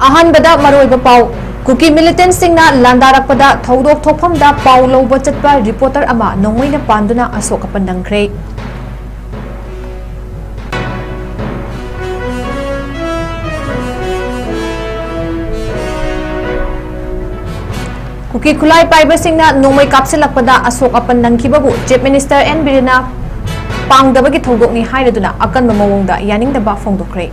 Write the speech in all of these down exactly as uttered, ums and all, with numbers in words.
ꯑꯍꯥꯟꯕꯗ ꯃꯔꯨꯑꯣꯏꯕ ꯄꯥꯎ꯫ ꯀꯨꯀꯤ ꯃꯤꯂꯤꯇꯦꯟꯠꯁꯤꯡꯅ ꯂꯥꯟꯗꯥꯔꯛꯄꯗ ꯊꯧꯗꯣꯛ ꯊꯣꯛꯐꯝꯗ ꯄꯥꯎ ꯂꯧꯕ ꯆꯠꯄ ꯔꯤꯄꯣꯔꯇꯔ ꯑꯃ ꯅꯣꯡꯃꯩꯅ ꯄꯥꯟꯗꯨꯅ ꯑꯁꯣꯛ ꯑꯄꯟ ꯅꯪꯈ꯭ꯔꯦ꯫ ꯀꯨꯀꯤ ꯈꯨꯠꯂꯥꯏ ꯄꯥꯏꯕꯁꯤꯡꯅ ꯅꯣꯡꯃꯩ ꯀꯥꯞꯁꯤꯜꯂꯛꯄꯗ ꯑꯁꯣꯛ ꯑꯄꯟ ꯅꯪꯈꯤꯕꯕꯨ Chief Minister N ꯕꯤꯔꯦꯟꯅ ꯄꯥꯡꯗꯕꯒꯤ ꯊꯧꯗꯣꯛꯅꯤ ꯍꯥꯏꯔꯗꯨꯅ ꯑꯀꯟꯕ ꯃꯑꯣꯡꯗ ꯌꯥꯅꯤꯡꯗꯕ ꯐꯣꯡꯗꯣꯛꯈ꯭ꯔꯦ꯫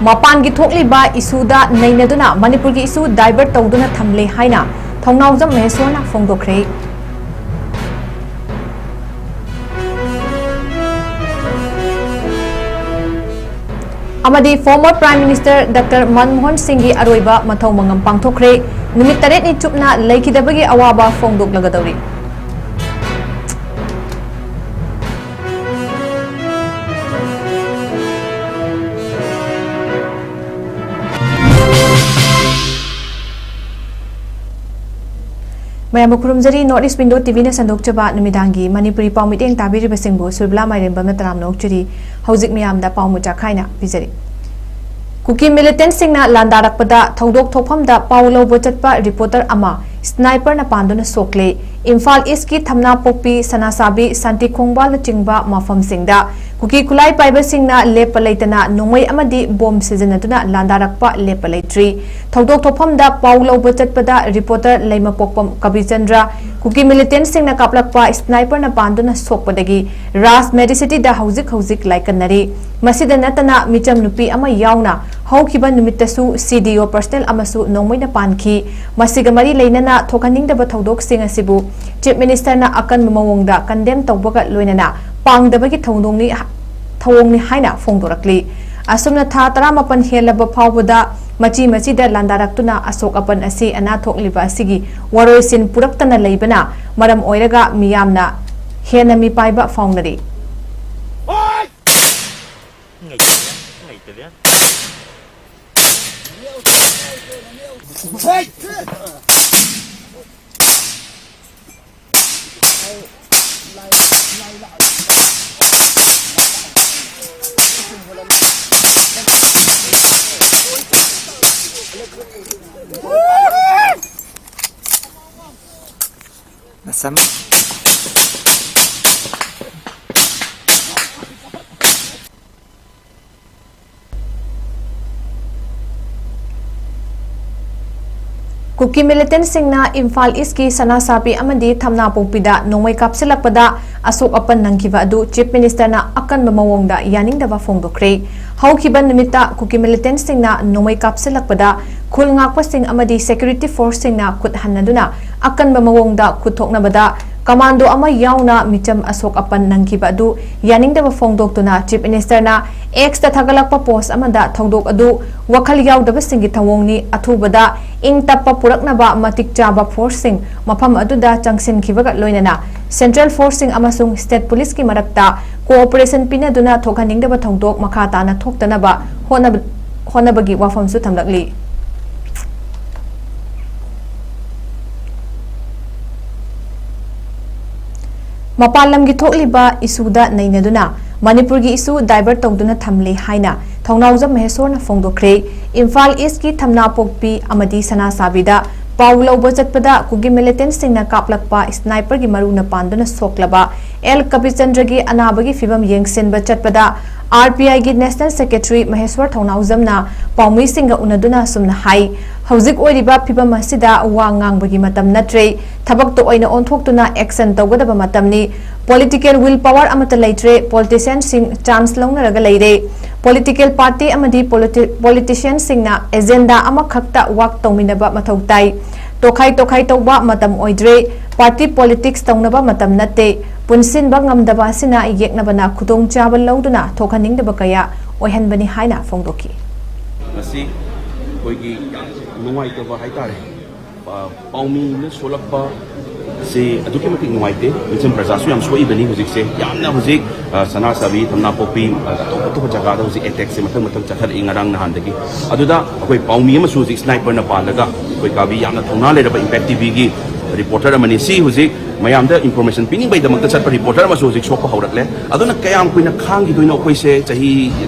ꯃꯄꯥꯟꯒꯤ ꯊꯣꯛꯂꯤꯕ ꯏꯁꯨꯗ ꯅꯩꯅꯗꯨꯅ ꯃꯅꯤꯄꯨꯔꯒꯤ ꯏꯁꯨ divert ꯇꯧꯗꯨꯅ ꯊꯝꯂꯦ ꯍꯥꯏꯅ ꯊꯧꯅꯥꯎꯖꯝ ꯃꯍꯦꯁ꯭ꯋꯔꯅ ꯐꯣꯡꯗꯣꯛꯈ꯭ꯔꯦ꯫ ꯑꯃꯗꯤ former Prime Minister Doctor Manmohan ꯁꯤꯡꯒꯤ ꯑꯔꯣꯏꯕ ꯃꯊꯧ ꯃꯉꯝ ꯄꯥꯡꯊꯣꯛꯈ꯭ꯔꯦ꯫ ꯅꯨꯃꯤꯠ ꯇꯔꯦꯠꯅꯤ ꯆꯨꯞꯅ ꯂꯩꯈꯤꯗꯕꯒꯤ ꯑꯋꯥꯕ ꯐꯣꯡꯗꯣꯛꯂꯒꯗꯧꯔꯤ꯫ ꯃꯌꯥꯝꯕꯨ ꯈꯨꯔꯨꯝꯖꯔꯤ꯫ North East Window ꯇꯤꯚꯤꯅ ꯁꯟꯗꯣꯛꯆꯕ ꯅꯨꯃꯤꯗꯥꯡꯒꯤ ꯃꯅꯤꯄꯨꯔꯤ ꯄꯥꯎ ꯃꯤꯠꯌꯦꯡ ꯇꯥꯕꯤꯔꯤꯕꯁꯤꯡꯕꯨ ꯁꯨꯔꯕꯤꯂꯥ ꯃꯥꯏꯔꯦꯝꯕꯝꯅ ꯇꯔꯥꯝꯅ ꯑꯣꯛꯆꯔꯤ꯫ ꯍꯧꯖꯤꯛ ꯃꯌꯥꯝꯗ ꯄꯥꯎ ꯃꯆꯥ ꯈꯥꯏꯅ ꯄꯤꯖꯔꯤ꯫ ꯀꯨꯀꯤ ꯃꯤꯂꯤꯇꯦꯟꯠꯁꯤꯡꯅ ꯂꯥꯟꯗꯥꯔꯛꯄꯗ ꯊꯧꯗꯣꯛ ꯊꯣꯛꯐꯝꯗ ꯄꯥꯎ ꯂꯧꯕ ꯆꯠꯄ ꯔꯤꯄꯣꯔꯇꯔ ꯑꯃ ꯁ꯭ꯅꯥꯏꯄꯔꯅ ꯄꯥꯟꯗꯨꯅ ꯁꯣꯛꯂꯦ꯫ ꯏꯝꯐꯥꯜ ꯏꯁ꯭ꯠꯀꯤ ꯊꯝꯅꯥꯄꯣꯛꯄꯤ, ꯁꯅꯥꯁꯥꯕꯤ, ꯁꯥꯟꯇꯤ ꯈꯣꯡꯕꯥꯜꯅꯆꯤꯡꯕ ꯃꯐꯝꯁꯤꯡꯗ ꯀꯨꯀꯤ ꯈꯨꯠꯂꯥꯏ ꯄꯥꯏꯕꯁꯤꯡꯅ ꯂꯦꯞꯄ ꯂꯩꯇꯅ ꯅꯣꯡꯃꯩ ꯑꯃꯗꯤ ꯕꯣꯝ ꯁꯤꯖꯤꯟꯅꯗꯨꯅ ꯂꯥꯟꯗꯥꯔꯛꯄ ꯂꯦꯞꯄ ꯂꯩꯇ꯭ꯔꯤ꯫ ꯊꯧꯗꯣꯛ ꯊꯣꯛꯐꯝꯗ ꯄꯥꯎ ꯂꯧꯕ ꯆꯠꯄꯗ ꯔꯤꯄꯣꯔꯇꯔ ꯂꯩꯃꯄꯣꯛꯄꯝ ꯀꯕꯤꯆꯟꯗ꯭ꯔ ꯀꯨꯀꯤ ꯃꯤꯂꯤꯇꯦꯟꯠꯁꯤꯡꯅ ꯀꯥꯞꯂꯛꯄ ꯁ꯭ꯅꯥꯏꯄꯔꯅ ꯄꯥꯟꯗꯨꯅ ꯁꯣꯛꯄꯗꯒꯤ ꯔꯥꯖ ꯃꯦꯗꯤꯁꯤꯇꯤꯗ ꯍꯧꯖꯤꯛ ꯍꯧꯖꯤꯛ ꯂꯥꯏꯀꯠꯅꯔꯤ꯫ ꯃꯁꯤꯗ ꯅꯠꯇꯅ ꯃꯤꯆꯝ ꯅꯨꯄꯤ ꯑꯃ ꯌꯥꯎꯅ ꯍꯧꯈꯤꯕ ꯅꯨꯃꯤꯠꯇꯁꯨ C D O personnel ꯑꯃꯁꯨ ꯅꯣꯡꯃꯩꯅ ꯄꯥꯟꯈꯤ꯫ ꯃꯁꯤꯒ ꯃꯔꯤ ꯂꯩꯅꯅ ꯊꯣꯛꯍꯟꯅꯤꯡꯗꯕ ꯊꯧꯗꯣꯛꯁꯤꯡ ꯑꯁꯤꯕꯨ Chief Minister ꯅ ꯑꯀꯟꯕ ꯃꯑꯣꯡꯗ condemn ꯇꯧꯕꯒ ꯂꯣꯏꯅꯅ ꯄꯥꯡꯗꯕꯒꯤ ꯊꯧꯗꯣꯛꯅꯤ, ꯊꯧꯑꯣꯡꯅꯤ ꯍꯥꯏꯅ ꯐꯣꯡꯗꯣꯔꯛꯂꯤ꯫ ꯑꯁꯨꯝꯅ ꯊꯥ ꯇꯔꯥꯃꯥꯄꯟ ꯍꯦꯜꯂꯕ ꯐꯥꯎꯕꯗ ꯃꯆꯤ ꯃꯆꯤꯗ ꯂꯥꯟꯗꯥꯔꯛꯇꯨꯅ ꯑꯁꯣꯛ ꯑꯄꯟ ꯑꯁꯤ ꯑꯅꯥ ꯊꯣꯛꯂꯤꯕ ꯑꯁꯤꯒꯤ ꯋꯥꯔꯣꯏꯁꯤꯟ ꯄꯨꯔꯛꯇꯅ ꯂꯩꯕꯅ ꯃꯔꯝ ꯑꯣꯏꯔꯒ ꯃꯤꯌꯥꯝꯅ ꯍꯦꯟꯅ ꯃꯤꯄꯥꯏꯕ ꯐꯥꯎꯅꯔꯤ꯫ ꯀꯨꯀꯤ ꯃꯤꯂꯤꯇꯦꯟꯠꯁꯤꯡꯅ ꯏꯝꯐꯥꯜ ꯏꯁ꯭ꯠꯀꯤ ꯁꯅꯥꯁꯥꯕꯤ ꯑꯃꯗꯤ ꯊꯝꯅꯥꯄꯣꯛꯄꯤꯗ ꯅꯣꯡꯃꯩ ꯀꯥꯞꯁꯤꯜꯂꯛꯄꯗ ꯑꯁꯣꯛ ꯑꯄꯟ ꯅꯪꯈꯤꯕ ꯑꯗꯨ ꯆꯤꯐ ꯃꯤꯅꯤꯁꯇꯔꯅ ꯑꯀꯟꯕ ꯃꯑꯣꯡꯗ ꯌꯥꯅꯤꯡꯗꯕ ꯐꯣꯡꯗꯣꯛꯈ꯭ꯔꯦ꯫ ꯍꯧꯈꯤꯕ ꯅꯨꯃꯤꯠꯇ ꯀꯨꯀꯤ ꯃꯤꯂꯤꯇꯦꯟꯠꯁꯤꯡꯅ ꯅꯣꯡꯃꯩ ꯀꯥꯞꯁꯤꯜꯂꯛꯄꯗ ꯈꯨꯜ ꯉꯥꯛꯄꯁꯤꯡ ꯑꯃꯗꯤ ꯁꯦꯀ꯭ꯌꯨꯔꯤꯇꯤ ꯐꯣꯔꯁꯁꯤꯡꯅ ꯈꯨꯠ ꯍꯟꯅꯗꯨꯅ ꯑꯀꯟꯕ ꯃꯑꯣꯡꯗ ꯈꯨꯠ ꯊꯣꯛꯅꯕꯗ ꯀꯃꯥꯟꯗꯣ ꯑꯃ ꯌꯥꯎꯅ ꯃꯤꯆꯝ ꯑꯁꯣꯛ ꯑꯄꯟ ꯅꯪꯈꯤꯕ ꯑꯗꯨ ꯌꯥꯅꯤꯡꯗꯕ ꯐꯣꯡꯗꯣꯛꯇꯨꯅ ꯆꯤꯐ ꯃꯤꯅꯤꯁꯇꯔꯅ ꯑꯦꯛꯁꯇ ꯊꯥꯒꯠꯂꯛꯄ ꯄꯣꯁ꯭ꯠ ꯑꯃꯗ ꯊꯧꯗꯣꯛ ꯑꯗꯨ ꯋꯥꯈꯜ ꯌꯥꯎꯗꯕꯁꯤꯡꯒꯤ ꯊꯧꯑꯣꯡꯅꯤ, ꯑꯊꯨꯕꯗ ꯏꯪ ꯇꯞꯄ ꯄꯨꯔꯛꯅꯕ ꯃꯇꯤꯛ ꯆꯥꯕ ꯐꯣꯔꯁꯁꯤꯡ ꯃꯐꯝ ꯑꯗꯨꯗ ꯆꯪꯁꯤꯟꯈꯤꯕꯒ ꯂꯣꯏꯅꯅ ꯁꯦꯟꯇ꯭ꯔꯦꯜ ꯐꯣꯔꯁꯁꯤꯡ ꯑꯃꯁꯨꯡ ꯁ꯭ꯇꯦꯠ ꯄꯨꯂꯤꯁꯀꯤ ꯃꯔꯛꯇ ꯀꯣꯑꯣꯄꯔꯦꯁꯟ ꯄꯤꯅꯗꯨꯅ ꯊꯣꯛꯍꯟꯅꯤꯡꯗꯕ ꯊꯧꯗꯣꯛ ꯃꯈꯥ ꯇꯥꯅ ꯊꯣꯛꯇꯅꯕ ꯍꯣꯠꯅꯕ-, ꯍꯣꯠꯅꯕꯒꯤ ꯋꯥꯐꯝꯁꯨ ꯊꯝꯂꯛꯂꯤ꯫ ꯃꯄꯥꯟ ꯂꯝꯒꯤ ꯊꯣꯛꯂꯤꯕ ꯏꯁꯨꯗ ꯅꯩꯅꯗꯨꯅ ꯃꯅꯤꯄꯨꯔꯒꯤ ꯏꯁꯨ ꯗꯥꯏꯚꯔꯠ ꯇꯧꯗꯨꯅ ꯊꯝꯂꯤ ꯍꯥꯏꯅ ꯊꯧꯅꯥꯎꯖꯝ ꯃꯍꯦꯁꯣꯔꯅ ꯐꯣꯡꯗꯣꯛꯈ꯭ꯔꯦ꯫ ꯏꯝꯐꯥꯜ ꯏꯁ꯭ꯠꯀꯤ ꯊꯝꯅꯥꯄꯣꯛꯄꯤ ꯑꯃꯗꯤ ꯁꯅꯥꯁꯥꯕꯤꯗ ꯄꯥꯎ ꯂꯧꯕ ꯆꯠꯄꯗ ꯀꯨꯀꯤ ꯃꯤꯂꯤꯇꯦꯟꯠꯁꯤꯡꯅ ꯀꯥꯞꯂꯛꯄ ꯁ꯭ꯅꯥꯏꯄꯔꯒꯤ ꯃꯔꯨꯅ ꯄꯥꯟꯗꯨꯅ ꯁꯣꯛꯂꯕ ꯑꯦꯜ ꯀꯕꯤꯆꯟꯗ꯭ꯔꯒꯤ ꯑꯅꯥꯕꯒꯤ ꯐꯤꯚꯝ ꯌꯦꯡꯁꯤꯟꯕ ꯆꯠꯄꯗ ꯑꯥꯔ ꯄꯤ ꯑꯥꯏꯒꯤ ꯅꯦꯁꯅꯦꯜ ꯁꯦꯀ꯭ꯔꯦꯇꯔꯤ ꯃꯍꯦꯁ꯭ꯋꯔ ꯊꯧꯅꯥꯎꯖꯝꯅ ꯄꯥꯎꯃꯤꯁꯤꯡꯒ ꯎꯅꯗꯨꯅ ꯑꯁꯨꯝꯅ ꯍꯥꯏ, ꯍꯧꯖꯤꯛ ꯑꯣꯏꯔꯤꯕ ꯐꯤꯚꯝ ꯑꯁꯤꯗ ꯋꯥ ꯉꯥꯡꯕꯒꯤ ꯃꯇꯝ ꯅꯠꯇ꯭ꯔꯦ, ꯊꯕꯛꯇ ꯑꯣꯏꯅ ꯑꯣꯟꯊꯣꯛꯇꯨꯅ ꯑꯦꯛꯁꯟ ꯇꯧꯒꯗꯕ ꯃꯇꯝꯅꯤ꯫ ꯄꯣꯂꯤꯇꯤꯀꯦꯜ ꯋꯤꯜ ꯄꯥꯋꯔ ꯑꯃꯠꯇ ꯂꯩꯇ꯭ꯔꯦ, ꯄꯣꯂꯤꯇꯤꯁꯤꯌꯥꯟꯁꯤꯡ ꯆꯥꯟꯁ ꯂꯧꯅꯔꯒ ꯂꯩꯔꯦ꯫ ꯄꯣꯂꯤꯇꯤꯀꯦꯜ ꯄꯥꯔꯇꯤ ꯑꯃꯗꯤ ꯄꯣꯂꯤꯇꯤ-, ꯄꯣꯂꯤꯇꯤꯁꯤꯌꯥꯟꯁꯤꯡꯅ ꯑꯦꯖꯦꯟꯗꯥ ꯑꯃꯈꯛꯇ ꯋꯥꯛ ꯇꯧꯃꯤꯟꯅꯕ ꯃꯊꯧ ꯇꯥꯏ꯫ ꯇꯣꯈꯥꯏ ꯇꯣꯈꯥꯏ ꯇꯧꯕ ꯃꯇꯝ ꯑꯣꯏꯗ꯭ꯔꯦ꯫ ꯄꯥꯔꯇꯤ ꯄꯣꯂꯤꯇꯤꯛꯁ ꯇꯧꯅꯕ ꯃꯇꯝ ꯅꯠꯇꯦ꯫ ꯄꯨꯟꯁꯤꯟꯕ ꯉꯝꯗꯕ ꯑꯁꯤꯅ ꯌꯦꯛꯅꯕꯅ ꯈꯨꯗꯣꯡꯆꯥꯕ ꯂꯧꯗꯨꯅ ꯊꯣꯛꯍꯟꯅꯤꯡꯗꯕ ꯀꯌꯥ ꯑꯣꯏꯍꯟꯕꯅꯤ ꯍꯥꯏꯅ ꯐꯣꯡꯗꯣꯛꯈꯤ꯫ ꯉꯁꯤ ꯑꯩꯈꯣꯏꯒꯤ ꯌꯥꯝ ꯅꯨꯡꯉꯥꯏꯇꯕ ꯍꯥꯏꯇꯥꯔꯦ꯫ ꯑ, ꯄꯥꯎꯃꯤꯅ ꯁꯣꯛꯂꯛꯄ ꯁꯤ ꯑꯗꯨꯛꯀꯤ ꯃꯇꯤꯛ ꯅꯨꯡꯉꯥꯏꯇꯦ꯫ ꯃꯤꯆꯝ ꯄ꯭ꯔꯖꯥꯁꯨ ꯌꯥꯝ ꯁꯣꯛꯏꯕꯅꯤ ꯍꯧꯖꯤꯛꯁꯦ꯫ ꯌꯥꯝꯅ ꯍꯧꯖꯤꯛ, ꯑ, ꯁꯅꯥꯁꯥꯕꯤ, ꯊꯝꯅꯥꯄꯣꯛꯄꯤ, ꯑ, ꯑꯇꯣꯞ ꯑꯇꯣꯞꯄ ꯖꯒꯥꯗ ꯍꯧꯖꯤꯛ ꯑꯦꯇꯦꯛꯁꯦ ꯃꯊꯪ ꯃꯊꯪ ꯆꯠꯊꯔꯛꯏ ꯉꯔꯥꯡ ꯅꯍꯥꯟꯗꯒꯤ꯫ ꯑꯗꯨꯗ ꯑꯩꯈꯣꯏ ꯄꯥꯎꯃꯤ ꯑꯃꯁꯨ ꯍꯧꯖꯤꯛ ꯁ꯭ꯅꯥꯏꯄꯔꯅ ꯄꯥꯜꯂꯒ ꯑꯩꯈꯣꯏ ꯀꯥꯕꯤ ꯌꯥꯝꯅ ꯊꯧꯅꯥ ꯂꯩꯔꯕ ꯏꯝꯄꯦꯛ ꯇꯤ ꯚꯤꯒꯤ ꯔꯤꯄꯣꯔꯇꯔ ꯑꯃꯅꯤ꯫ ꯁꯤ ꯍꯧꯖꯤꯛ ꯃꯌꯥꯝꯗ ꯏꯟꯐꯣꯔꯃꯦꯁꯟ ꯄꯤꯅꯤꯡꯕꯩꯗꯃꯛꯇ ꯆꯠꯄ ꯔꯤꯄꯣꯔꯇꯔ ꯑꯃꯁꯨ ꯍꯧꯖꯤꯛ ꯁꯣꯛꯄ ꯍꯧꯔꯛꯂꯦ꯫ ꯑꯗꯨꯅ ꯀꯌꯥꯝ ꯀꯨꯏꯅ ꯈꯥꯡꯈꯤꯗꯣꯏꯅꯣ? ꯑꯩꯈꯣꯏꯁꯦ ꯆꯍꯤ,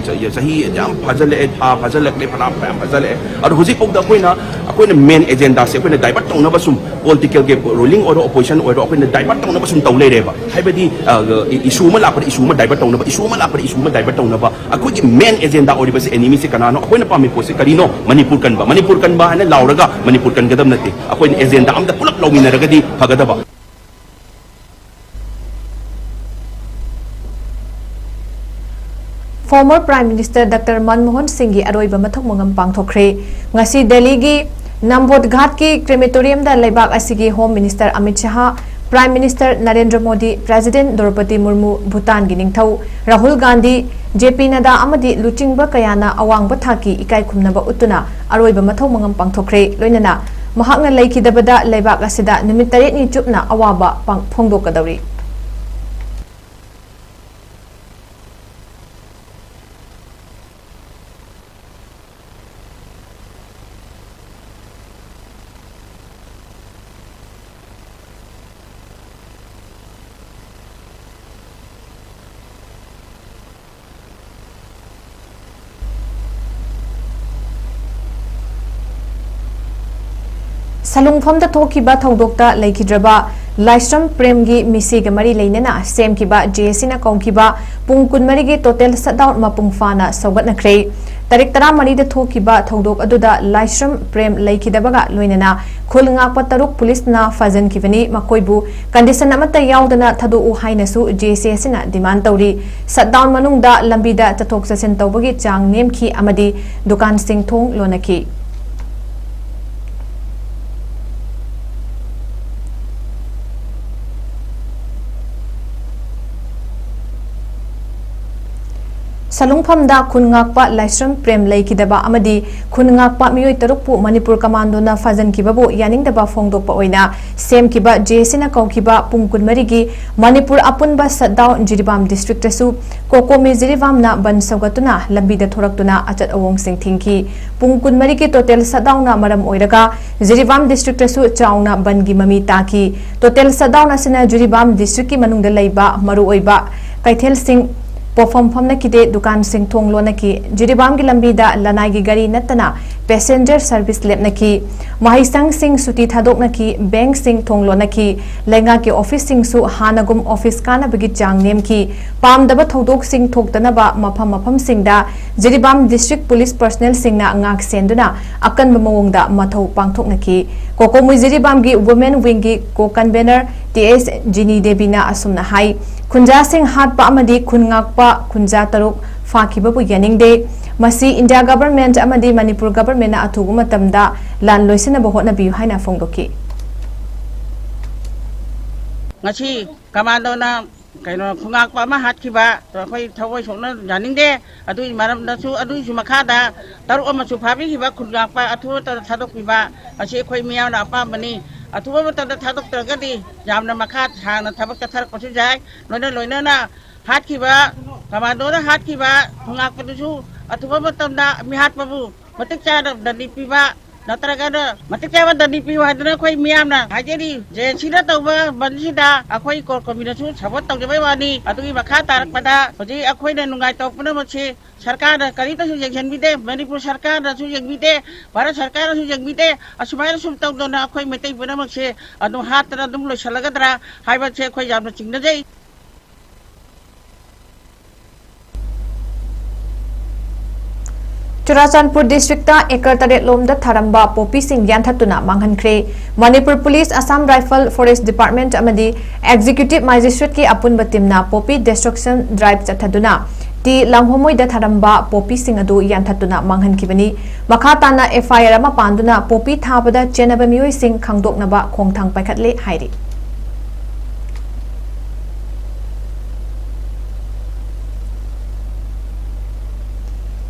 ꯆꯍꯤ ꯌꯥꯝ ꯐꯥꯖꯜꯂꯛꯑꯦ, ꯊꯥ ꯐꯥꯖꯜꯂꯛꯂꯦ, ꯐꯅꯌꯥꯝ ꯐꯥꯖꯜꯂꯛꯑꯦ꯫ ꯑꯗꯣ ꯍꯧꯖꯤꯛꯐꯥꯎꯗ ꯑꯩꯈꯣꯏꯅ, ꯑꯩꯈꯣꯏꯅ ꯃꯦꯟ ꯑꯦꯖꯦꯟꯗꯥꯁꯦ ꯑꯩꯈꯣꯏꯅ ꯗꯥꯏꯚꯔꯠ ꯇꯧꯅꯕ ꯁꯨꯝ, ꯄꯣꯂꯤꯇꯤꯀꯦꯜꯒꯤ ꯔꯨꯂꯤꯡ ꯑꯣꯏꯔꯣ, ꯑꯣꯄꯣꯖꯤꯁꯟ ꯑꯣꯏꯔꯣ, ꯑꯩꯈꯣꯏꯅ ꯗꯥꯏꯚꯔꯠ ꯇꯧꯅꯕ ꯁꯨꯝ ꯇꯧ ꯂꯩꯔꯦꯕ꯫ ꯍꯥꯏꯕꯗꯤ, ꯑ, ꯏꯁꯨ ꯑꯃ ꯂꯥꯛꯄꯗ ꯏꯁꯨ ꯑꯃ ꯗꯥꯏꯚꯔꯠ ꯇꯧꯅꯕ, ꯏꯁꯨ ꯑꯃ ꯂꯥꯛꯄꯗ ꯏꯁꯨ ꯑꯃ ꯗꯥꯏꯚꯔꯠ ꯇꯧꯅꯕ꯫ ꯑꯩꯈꯣꯏꯒꯤ ꯃꯦꯟ ꯑꯦꯖꯦꯟꯗꯥ ꯑꯣꯏꯔꯤꯕꯁꯦ, ꯑꯦꯅꯤꯃꯤꯁꯦ ꯀꯅꯥꯅꯣ? ꯑꯩꯈꯣꯏꯅ ꯄꯥꯝꯃꯤ ꯄꯣꯠꯁꯦ ꯀꯔꯤꯅꯣ? ꯃꯅꯤꯄꯨꯔ ꯀꯟꯕ꯫ ꯃꯅꯤꯄꯨꯔ ꯀꯟꯕ ꯍꯥꯏꯅ ꯂꯥꯎꯔꯒ ꯃꯅꯤꯄꯨꯔ ꯀꯟꯒꯗꯕ ꯅꯠꯇꯦ꯫ ꯑꯩꯈꯣꯏꯅ ꯑꯦꯖꯦꯟꯗꯥ ꯑꯝꯗ ꯄꯨꯂꯞ ꯂꯧꯃꯤꯟꯅꯔꯒꯗꯤ ꯐꯒꯗꯕ꯫ Former Prime Minister Doctor Manmohan ꯁꯤꯡꯒꯤ ꯑꯔꯣꯏꯕ ꯃꯊꯧ ꯃꯉꯝ ꯄꯥꯡꯊꯣꯛꯈ꯭ꯔꯦ꯫ ꯉꯁꯤ ꯗꯦꯜꯂꯤꯒꯤ ꯅꯝꯕꯣꯗ ꯘꯥꯠꯀꯤ ꯀ꯭ꯔꯦꯃꯦꯇꯣꯔꯤꯌꯝꯗ ꯂꯩꯕꯥꯛ ꯑꯁꯤꯒꯤ home minister Amit Shah, prime minister Narendra Modi, president Draupadi Murmu, ꯚꯨꯇꯥꯟꯒꯤ ꯅꯤꯡꯊꯧ ꯔꯥꯍꯨꯜ ꯒꯥꯟꯙꯤ, ꯖꯦ ꯄꯤ ꯅꯗꯥ ꯑꯃꯗꯤ ꯂꯨꯆꯤꯡꯕ ꯀꯌꯥꯅ ꯑꯋꯥꯡꯕ ꯊꯥꯛꯀꯤ ꯏꯀꯥꯏ ꯈꯨꯝꯅꯕ ꯎꯠꯇꯨꯅ ꯑꯔꯣꯏꯕ ꯃꯊꯧ ꯃꯉꯝ ꯄꯥꯡꯊꯣꯛꯈ꯭ꯔꯦ꯫ ꯂꯣꯏꯅꯅ ꯃꯍꯥꯛꯅ ꯂꯩꯈꯤꯗꯕꯗ ꯂꯩꯕꯥꯛ ꯑꯁꯤꯗ ꯅꯨꯃꯤꯠ ꯇꯔꯦꯠꯅꯤ ꯆꯨꯞꯅ ꯑꯋꯥꯕ ꯄꯥꯡ-, ꯐꯣꯡꯗꯣꯛꯀꯗꯧꯔꯤ꯫ ꯁꯂꯨꯡꯐꯝꯗ ꯊꯣꯛꯈꯤꯕ ꯊꯧꯗꯣꯛꯇ ꯂꯩꯈꯤꯗ꯭ꯔꯕ ꯂꯥꯏꯁ꯭ꯔꯝ ꯄ꯭ꯔꯦꯝꯒꯤ ꯃꯤꯁꯤꯒ ꯃꯔꯤ ꯂꯩꯅꯅ ꯁꯦꯝꯈꯤꯕ ꯖꯦ ꯑꯦꯁ ꯁꯤꯅ ꯀꯧꯈꯤꯕ ꯄꯨꯡ ꯀꯨꯟꯃꯔꯤꯒꯤ ꯇꯣꯇꯦꯜ ꯁꯠꯗꯥꯎꯟ ꯃꯄꯨꯡ ꯐꯥꯅ ꯁꯧꯒꯠꯅꯈ꯭ꯔꯦ꯫ ꯇꯥꯔꯤꯛ ꯇꯔꯥꯃꯔꯤꯗ ꯊꯣꯛꯈꯤꯕ ꯊꯧꯗꯣꯛ ꯑꯗꯨꯗ ꯂꯥꯏꯁ꯭ꯔꯝ ꯄ꯭ꯔꯦꯝ ꯂꯩꯈꯤꯗꯕꯒ ꯂꯣꯏꯅꯅ ꯈꯨꯜ ꯉꯥꯛꯄ ꯇꯔꯨꯛ ꯄꯨꯂꯤꯁꯅ ꯐꯥꯖꯤꯟꯈꯤꯕꯅꯤ꯫ ꯃꯈꯣꯏꯕꯨ ꯀꯟꯗꯤꯁꯟ ꯑꯃꯠꯇ ꯌꯥꯎꯗꯅ ꯊꯥꯗꯣꯛꯎ ꯍꯥꯏꯅꯁꯨ ꯖꯦ ꯑꯦꯁ ꯁꯤꯅ ꯗꯤꯃꯥꯟ ꯇꯧꯔꯤ꯫ ꯁꯠꯗꯥꯎꯟ ꯃꯅꯨꯡꯗ ꯂꯝꯕꯤꯗ ꯆꯠꯊꯣꯛ ꯆꯠꯁꯤꯟ ꯇꯧꯕꯒꯤ ꯆꯥꯡ ꯅꯦꯝꯈꯤ ꯑꯃꯗꯤ ꯗꯨꯀꯥꯟꯁꯤꯡ ꯊꯣꯡ ꯂꯣꯟꯅꯈꯤ꯫ ꯁꯂꯨꯡꯐꯝꯗ ꯈꯨꯟ ꯉꯥꯛꯄ ꯂꯥꯏꯁ꯭ꯔꯝ ꯄ꯭ꯔꯦꯝ ꯂꯩꯈꯤꯗꯕ ꯑꯃꯗꯤ ꯈꯨꯟ ꯉꯥꯛꯄ ꯃꯤꯑꯣꯏ ꯇꯔꯨꯛꯄꯨ ꯃꯅꯤꯄꯨꯔ ꯀꯃꯥꯟꯗꯣꯅ ꯐꯥꯖꯤꯟꯈꯤꯕꯕꯨ ꯌꯥꯅꯤꯡꯗꯕ ꯐꯣꯡꯗꯣꯛꯄ ꯑꯣꯏꯅ ꯁꯦꯝꯈꯤꯕ ꯖꯦ ꯑꯦ ꯁꯤꯅ ꯀꯧꯈꯤꯕ ꯄꯨꯡ ꯀꯨꯟꯃꯔꯤꯒꯤ ꯃꯅꯤꯄꯨꯔ ꯑꯄꯨꯟꯕ ꯁꯠꯗꯥꯎꯟ ꯖꯤꯔꯤꯕꯥꯝ ꯗꯤꯁꯇ꯭ꯔꯤꯛꯇꯁꯨ ꯀꯣꯀꯣꯃꯤ ꯖꯤꯔꯤꯕꯥꯝꯅ ꯕꯟ ꯁꯧꯒꯠꯇꯨꯅ ꯂꯝꯕꯤꯗ ꯊꯣꯔꯛꯇꯨꯅ ꯑꯆꯠ ꯑꯋꯣꯡꯁꯤꯡ ꯊꯤꯡꯈꯤ꯫ ꯄꯨꯡ ꯀꯨꯟꯃꯔꯤꯒꯤ ꯇꯣꯇꯦꯜ ꯁꯠꯗꯥꯎꯟꯅ ꯃꯔꯝ ꯑꯣꯏꯔꯒ ꯖꯤꯔꯤꯕꯥꯝ ꯗꯤꯁꯇ꯭ꯔꯤꯛꯇꯁꯨ ꯆꯥꯎꯅ ꯕꯟꯒꯤ ꯃꯃꯤ ꯇꯥꯈꯤ꯫ ꯇꯣꯇꯦꯜ ꯁꯠꯗꯥꯎꯟ ꯑꯁꯤꯅ ꯖꯤꯔꯤꯕꯥꯝ ꯗꯤꯁꯇ꯭ꯔꯤꯛꯀꯤ ꯃꯅꯨꯡꯗ ꯂꯩꯕ ꯃꯔꯨꯑꯣꯏꯕ ꯀꯩꯊꯦꯜꯁꯤꯡ ꯄꯣꯠꯐꯝ ꯐꯝꯅꯈꯤꯗꯦ, ꯗꯨꯀꯥꯟꯁꯤꯡ ꯊꯣꯡ ꯂꯣꯟꯅꯈꯤ꯫ ꯖꯤꯔꯤꯕꯥꯝꯒꯤ ꯂꯝꯕꯤꯗ ꯂꯅꯥꯏꯒꯤ ꯒꯥꯔꯤ ꯅꯠꯇꯅ ꯄꯦꯁꯦꯟꯖꯔ ꯁꯔꯚꯤꯁ ꯂꯦꯞꯅꯈꯤ꯫ ꯃꯍꯩꯁꯪꯁꯤꯡ ꯁꯨꯇꯤ ꯊꯥꯗꯣꯛꯅꯈꯤ, ꯕꯦꯡꯛꯁꯤꯡ ꯊꯣꯡ ꯂꯣꯟꯅꯈꯤ, ꯂꯩꯉꯥꯛꯀꯤ ꯑꯣꯐꯤꯁꯁꯤꯡꯁꯨ ꯍꯥꯟꯅꯒꯨꯝ ꯑꯣꯐꯤꯁ ꯀꯥꯅꯕꯒꯤ ꯆꯥꯡ ꯅꯦꯝꯈꯤ꯫ ꯄꯥꯝꯗꯕ ꯊꯧꯗꯣꯛꯁꯤꯡ ꯊꯣꯛꯇꯅꯕ ꯃꯐꯝ ꯃꯐꯝꯁꯤꯡꯗ ꯖꯤꯔꯤꯕꯥꯝ ꯗꯤꯁꯇ꯭ꯔꯤꯛ ꯄꯨꯂꯤꯁ ꯄꯔꯁꯅꯦꯜꯁꯤꯡꯅ ꯉꯥꯛ ꯁꯦꯟꯗꯨꯅ ꯑꯀꯟꯕ ꯃꯑꯣꯡꯗ ꯃꯊꯧ ꯄꯥꯡꯊꯣꯛꯅꯈꯤ꯫ ꯀꯣꯀꯣꯃꯨꯏ ꯖꯤꯔꯤꯕꯥꯝꯒꯤ ꯋꯨꯃꯦꯟ ꯋꯤꯡꯒꯤ ꯀꯣ ꯀꯟꯚꯦꯅꯔ ꯇꯤ ꯑꯦꯁ ꯖꯤꯅꯤ ꯗꯦꯕꯤꯅ ꯑꯁꯨꯝꯅ ꯍꯥꯏ, ꯈꯨꯟꯖꯥꯁꯤꯡ ꯍꯥꯠꯄ ꯑꯃꯗꯤ ꯈꯨꯟ ꯉꯥꯛꯄ ꯈꯨꯟꯖꯥ ꯇꯔꯨꯛ ꯐꯥꯈꯤꯕꯕꯨ ꯌꯥꯅꯤꯡꯗꯦ꯫ ꯃꯁꯤ ꯏꯟꯗꯤꯌꯥ ꯒꯚꯔꯟꯃꯦꯟꯠ ꯑꯃꯗꯤ ꯃꯅꯤꯄꯨꯔ ꯒꯚꯔꯟꯃꯦꯟꯠꯅ ꯑꯊꯨꯕ ꯃꯇꯝꯗ ꯂꯥꯟ ꯂꯣꯏꯁꯤꯟꯅꯕ ꯍꯣꯠꯅꯕꯤꯌꯨ ꯍꯥꯏꯅ ꯐꯣꯡꯗꯣꯛꯈꯤ꯫ ꯉꯁꯤ ꯀꯃꯥꯟꯗꯣꯅ ꯀꯩꯅꯣ ꯈꯨꯟꯉꯥꯛꯄ ꯑꯃ ꯍꯥꯠꯈꯤꯕ ꯑꯩꯈꯣꯏ ꯊꯃꯣꯏ ꯁꯣꯛꯅ ꯌꯥꯅꯤꯡꯗꯦ꯫ ꯑꯗꯨꯒꯤ ꯃꯔꯝꯗꯁꯨ, ꯑꯗꯨꯒꯤꯁꯨ ꯃꯈꯥꯗ ꯇꯔꯨꯛ ꯑꯃꯁꯨ ꯐꯥꯕꯤꯈꯤꯕ ꯈꯨꯟꯉꯥꯛꯄ ꯑꯊꯨꯕ ꯃꯇꯝꯗ ꯊꯥꯗꯣꯛꯄꯤꯕ ꯑꯁꯤ ꯑꯩꯈꯣꯏ ꯃꯤꯌꯥꯝꯅ ꯑꯄꯥꯝꯕꯅꯤ꯫ ꯑꯊꯨꯕ ꯃꯇꯝꯗ ꯊꯥꯗꯣꯛꯇ꯭ꯔꯒꯗꯤ ꯌꯥꯝꯅ ꯃꯈꯥ ꯁꯥꯡꯅ ꯊꯕꯛ ꯆꯠꯊꯔꯛꯄꯁꯨ ꯌꯥꯏ꯫ ꯂꯣꯏꯅ ꯂꯣꯏꯅꯅ ꯍꯥꯠꯈꯤꯕ, ꯀꯃꯥꯟꯗꯣꯅ ꯍꯥꯠꯈꯤꯕ ꯈꯨꯟꯉꯥꯛꯄꯗꯨꯁꯨ ꯑꯊꯨꯕ ꯃꯇꯝꯗ ꯃꯤꯍꯥꯠꯄꯕꯨ ꯃꯇꯤꯛ ꯆꯥꯅ ꯗꯟꯗꯤ ꯄꯤꯕ ꯅꯠꯇ꯭ꯔꯒꯅ ꯃꯇꯤꯛ ꯆꯥꯕ ꯗꯟꯗꯤ ꯄꯤꯌꯨ ꯍꯥꯏꯗꯅ ꯑꯩꯈꯣꯏ ꯃꯤꯌꯥꯝꯅ ꯍꯥꯏꯖꯔꯤ꯫ ꯖꯦ ꯑꯦꯟ ꯁꯤꯅ ꯇꯧꯕ ꯕꯟꯁꯤꯗ ꯑꯩꯈꯣꯏ ꯀꯣꯔ ꯀꯃꯤꯅꯁꯨ ꯁꯄꯣꯔꯠ ꯇꯧꯖꯕꯩ ꯋꯥꯅꯤ꯫ ꯑꯗꯨꯒꯤ ꯃꯈꯥ ꯇꯥꯔꯛꯄꯗ ꯍꯧꯖꯤꯛ ꯑꯩꯈꯣꯏꯅ ꯅꯨꯡꯉꯥꯏꯇꯧ ꯄꯨꯝꯅꯃꯛꯁꯤ ꯁꯔꯀꯥꯔꯅ ꯀꯔꯤꯝꯇꯁꯨ ꯌꯦꯡꯁꯤꯟꯕꯤꯗꯦ, ꯃꯅꯤꯄꯨꯔ ꯁꯔꯀꯥꯔꯅꯁꯨ ꯌꯦꯡꯕꯤꯗꯦ, ꯚꯥꯔꯠ ꯁꯔꯀꯥꯔꯅꯁꯨ ꯌꯦꯡꯕꯤꯗꯦ꯫ ꯑꯁꯨꯃꯥꯏꯅ ꯁꯨꯝ ꯇꯧꯗꯅ ꯑꯩꯈꯣꯏ ꯃꯩꯇꯩ ꯄꯨꯝꯅꯃꯛꯁꯦ ꯑꯗꯨꯝ ꯍꯥꯠꯇꯅ ꯑꯗꯨꯝ ꯂꯣꯏꯁꯤꯜꯂꯒꯗ꯭ꯔꯥ ꯍꯥꯏꯕꯁꯦ ꯑꯩꯈꯣꯏ ꯌꯥꯝꯅ ꯆꯤꯡꯅꯖꯩ꯫ ꯆꯨꯔꯥꯆꯥꯟꯄꯨꯔ ꯗꯤꯁꯇ꯭ꯔꯤꯛꯇ ꯑꯦꯀꯔ ꯇꯔꯦꯠ ꯂꯣꯝꯗ ꯊꯥꯔꯝꯕ ꯄꯣꯄꯤꯁꯤꯡ ꯌꯥꯟꯊꯠꯇꯨꯅ ꯃꯥꯡꯍꯟꯈ꯭ꯔꯦ꯫ Manipur police, Assam rifle, forest department ꯑꯃꯗꯤ ꯑꯦꯛꯖꯤꯀ꯭ꯌꯨꯇꯤꯚ ꯃꯦꯖꯤꯁꯇ꯭ꯔꯦꯠꯀꯤ ꯑꯄꯨꯟꯕ ꯇꯤꯝꯅ ꯄꯣꯄꯤ ꯗꯤꯁꯇ꯭ꯔꯛꯁꯟ ꯗ꯭ꯔꯥꯏꯚ ꯆꯠꯊꯗꯨꯅ ꯇꯤ ꯂꯥꯡꯍꯣꯃꯣꯏꯗ ꯊꯥꯔꯝꯕ ꯄꯣꯄꯤꯁꯤꯡ ꯑꯗꯨ ꯌꯥꯟꯊꯠꯇꯨꯅ ꯃꯥꯡꯍꯟꯈꯤꯕꯅꯤ꯫ ꯃꯈꯥ ꯇꯥꯅ ꯑꯦꯐ ꯑꯥꯏ ꯑꯥꯔ ꯑꯃ ꯄꯥꯟꯗꯨꯅ ꯄꯣꯄꯤ ꯊꯥꯕꯗ ꯆꯦꯟꯅꯕ ꯃꯤꯑꯣꯏꯁꯤꯡ ꯈꯪꯗꯣꯛꯅꯕ ꯈꯣꯡꯊꯥꯡ ꯄꯥꯏꯈꯠꯂꯦ ꯍꯥꯏꯔꯤ꯫